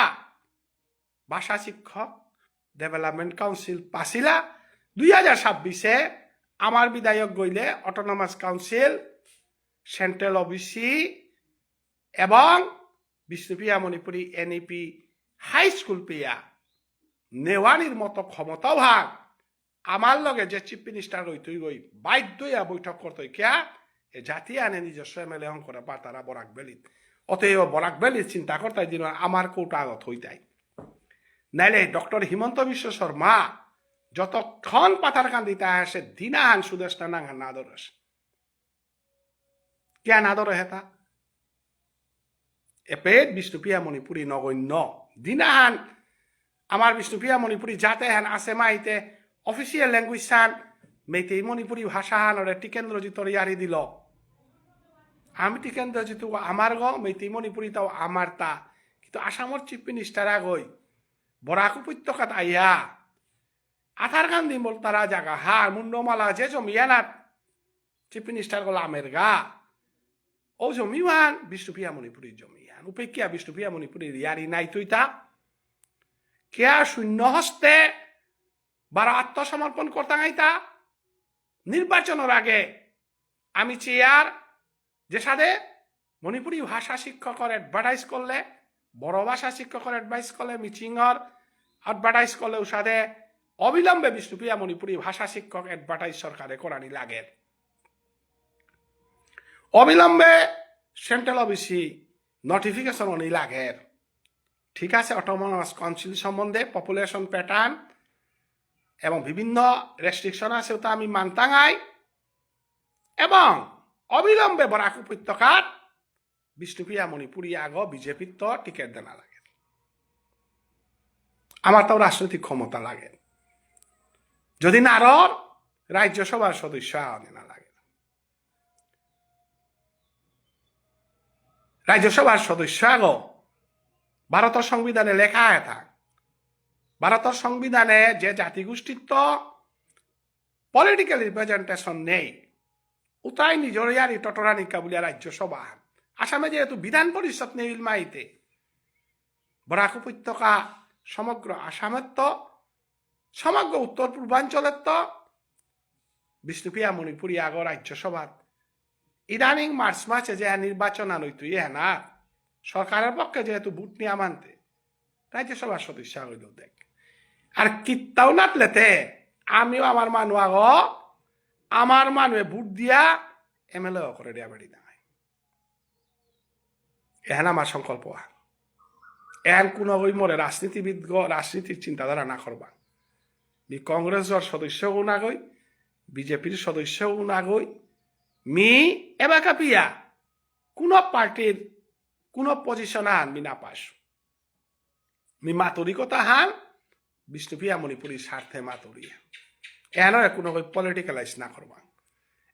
ভাষা শিক্ষক ডেভেলপমেন্ট কাউন্সিল পাসিলা। দুই হাজার ছাব্বিশে আমার বিধায়ক গইলে অটোনমাস কাউন্সিল, সেন্ট্রাল ওবিসি এবং বিষ্ণুপ্রিয়া মণিপুরী এনইপি হাই স্কুল পেয়া নেওয়ানির মতো ক্ষমতাও হান আমার লগে যে চিফ মিনিস্টার রইতই গই বাধ্য হইয়া বৈঠক করতই কিয়া? এ জাতি আনে নিজস্ব এমএলএ হং করে পারতারা বরাক ভ্যালিত। অতএব বরাক ভ্যালিত চিন্তা করতাই দিন আমার কোটা আগত হইতাই। নাইলে ডক্টর হিমন্ত বিশ্ব শর্মা যতক্ষণ পাথারকান্দিতে আসে দিনাহান সুদেষ্ণা নাঙহান না ধরেস। কিয়া না ধরে হেতা? এপেত বিষ্ণুপ্রিয়া মণিপুরী নগণ্য। দিনাহান আমার বিষ্ণুপ্রিয়া মণিপুরী জাতে হান আসে মাইতে অফিসিয়াল ল্যাঙ্গুয়েজ হান মেইতেই মণিপুরী ভাষা হানরে টিকেন্দ্রজিতর ইয়ারি দিল। আমি টিকেন্দ্রজিত আমার গ, মেইতেই মণিপুরী তাও আমার তা। কিন্তু আসামর চিফ মিনিস্টার আগই বরাক উপত্যকাত আইয়া আথার গান্ধী বলতারা জাগা হার মুন্ডমালা যে জমিয়ানাত চিফ মিনিস্টার গো লামের গা। ও জমিহান বিষ্ণুপ্রিয়া মণিপুরীর জমিহান। উপেক্ষিয়া বিষ্ণুপ্রিয়া মণিপুরীর ইয়ারি নাই তুইতা। কেয়া শূন্য হস্তে বারো আত্মসমর্পণ করতাঙাইতা। নির্বাচনের আগে আমি চেয়ার যে সাদে মণিপুরী ভাষা শিক্ষকর অ্যাডভার্টাইজ করলে, বড় ভাষা শিক্ষকর অ্যাডভাইস করলে, মিচিংর অ্যাডভার্টাইজ করলে, উসাদে অবিলম্বে বিষ্ণুপ্রিয়া মণিপুরী ভাষা শিক্ষক অ্যাডভার্টাইজ সরকারে করানি লাগে। অবিলম্বে সেন্ট্রাল ওবিসি নোটিফিকেশন অনি লাগে। ঠিক আছে, অটোনমাস কাউন্সিল সম্বন্ধে পপুলেশন প্যাটার্ন এবং বিভিন্ন রেস্ট্রিকশন আছে, ওটা আমি মানতাঙাই। এবং অবিলম্বে বরাক উপত্যকাত বিষ্ণুপ্রিয়া মণিপুরী আগ বিজেপির তো টিকিট দেনা লাগে। আমার তো রাজনৈতিক ক্ষমতা লাগে। যদি নারর রাজ্যসভার সদস্য আগ দেনা লাগে। রাজ্যসভার সদস্য আগ ভারতর সংবিধানে লেখা আছে থাক। ভারতর সংবিধানে যে জাতিগোষ্ঠীর তো পলিটিক্যাল রিপ্রেজেন্টেশন নেই। উতাই নিজর ইয়ারি টটরানি কাবুলিয়া রাজ্যসভা। আসামে যেহেতু বিধান পরিষদ নেই মাইতে, বরাক উপত্যকা, সমগ্র আসামের তো, সমগ্র উত্তর পূর্বাঞ্চলের তো বিষ্ণুপ্রিয়া মণিপুরী আগো রাজ্যসভাত ইদানিং মার্চ মাসে যে নির্বাচন আনইতু ইয়ে না, সরকারের পক্ষে যেহেতু ভোট নিয়ে মানতে, রাজ্যসভার সদস্য হইল দেখ। আর কিত্তাও নাতলেতে আমিও আমার মানু আগো, আমার মানুয়ে ভোট দিয়া এমএলএ করে দিয়া বেড়ি নাই। এহান আমার সংকল্প। এহান কোনো ওই মোরে রাজনীতিবিদ গ-, রাজনীতির চিন্তাধারা না করবা। মি কংগ্রেসর সদস্য নাগই, বিজেপির সদস্য নাগই, মি এবাকা পিয়া কোনো পার্টির কোনো পজিশন আন মি না পাস। মি মাতুরি কথা হান, বিষ্ণুপ্রিয়া মণিপুরী স্বার্থে মাতুরি। এহানরে কোনো ওই পলিটিক্যালাইজ না করবা।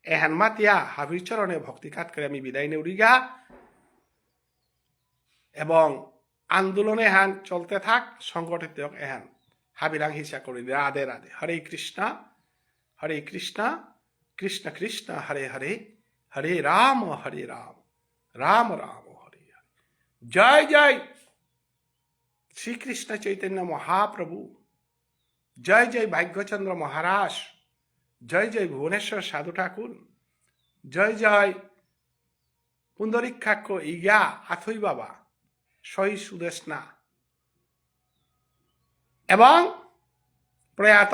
এহান মাতিয়া হাবির চরণে ভক্তি কাত করে আমি বিদায় নেউরিগা। এবং আন্দোলন এহান চলতে থাক, সংগঠিত হোক এহান। হাবিরাং হিসা করি। রাধে রাধে। হরে কৃষ্ণ, হরে কৃষ্ণ, কৃষ্ণ কৃষ্ণ, হরে হরে, হরে রাম, হরে রাম, রাম রাম, হরে হরে। জয় জয় শ্রীকৃষ্ণ চৈতন্য মহাপ্রভু, জয় জয় ভাগ্যচন্দ্র মহারাজ, জয় জয় ভুবনেশ্বর সাধু ঠাকুর, জয় জয় পুণ্ডরীক্ষাক্ষ ইগা আথৈ বাবা, শহীদ সুদেষ্ণা এবং প্রয়াত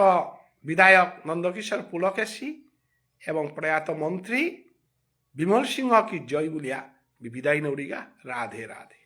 বিধায়ক নন্দকিশোর পুলকেশী এবং প্রয়াত মন্ত্রী বিমল সিংহ কি জয় বুলিয়া বি-, বিদায় নেউরিগা। রাধে রাধে।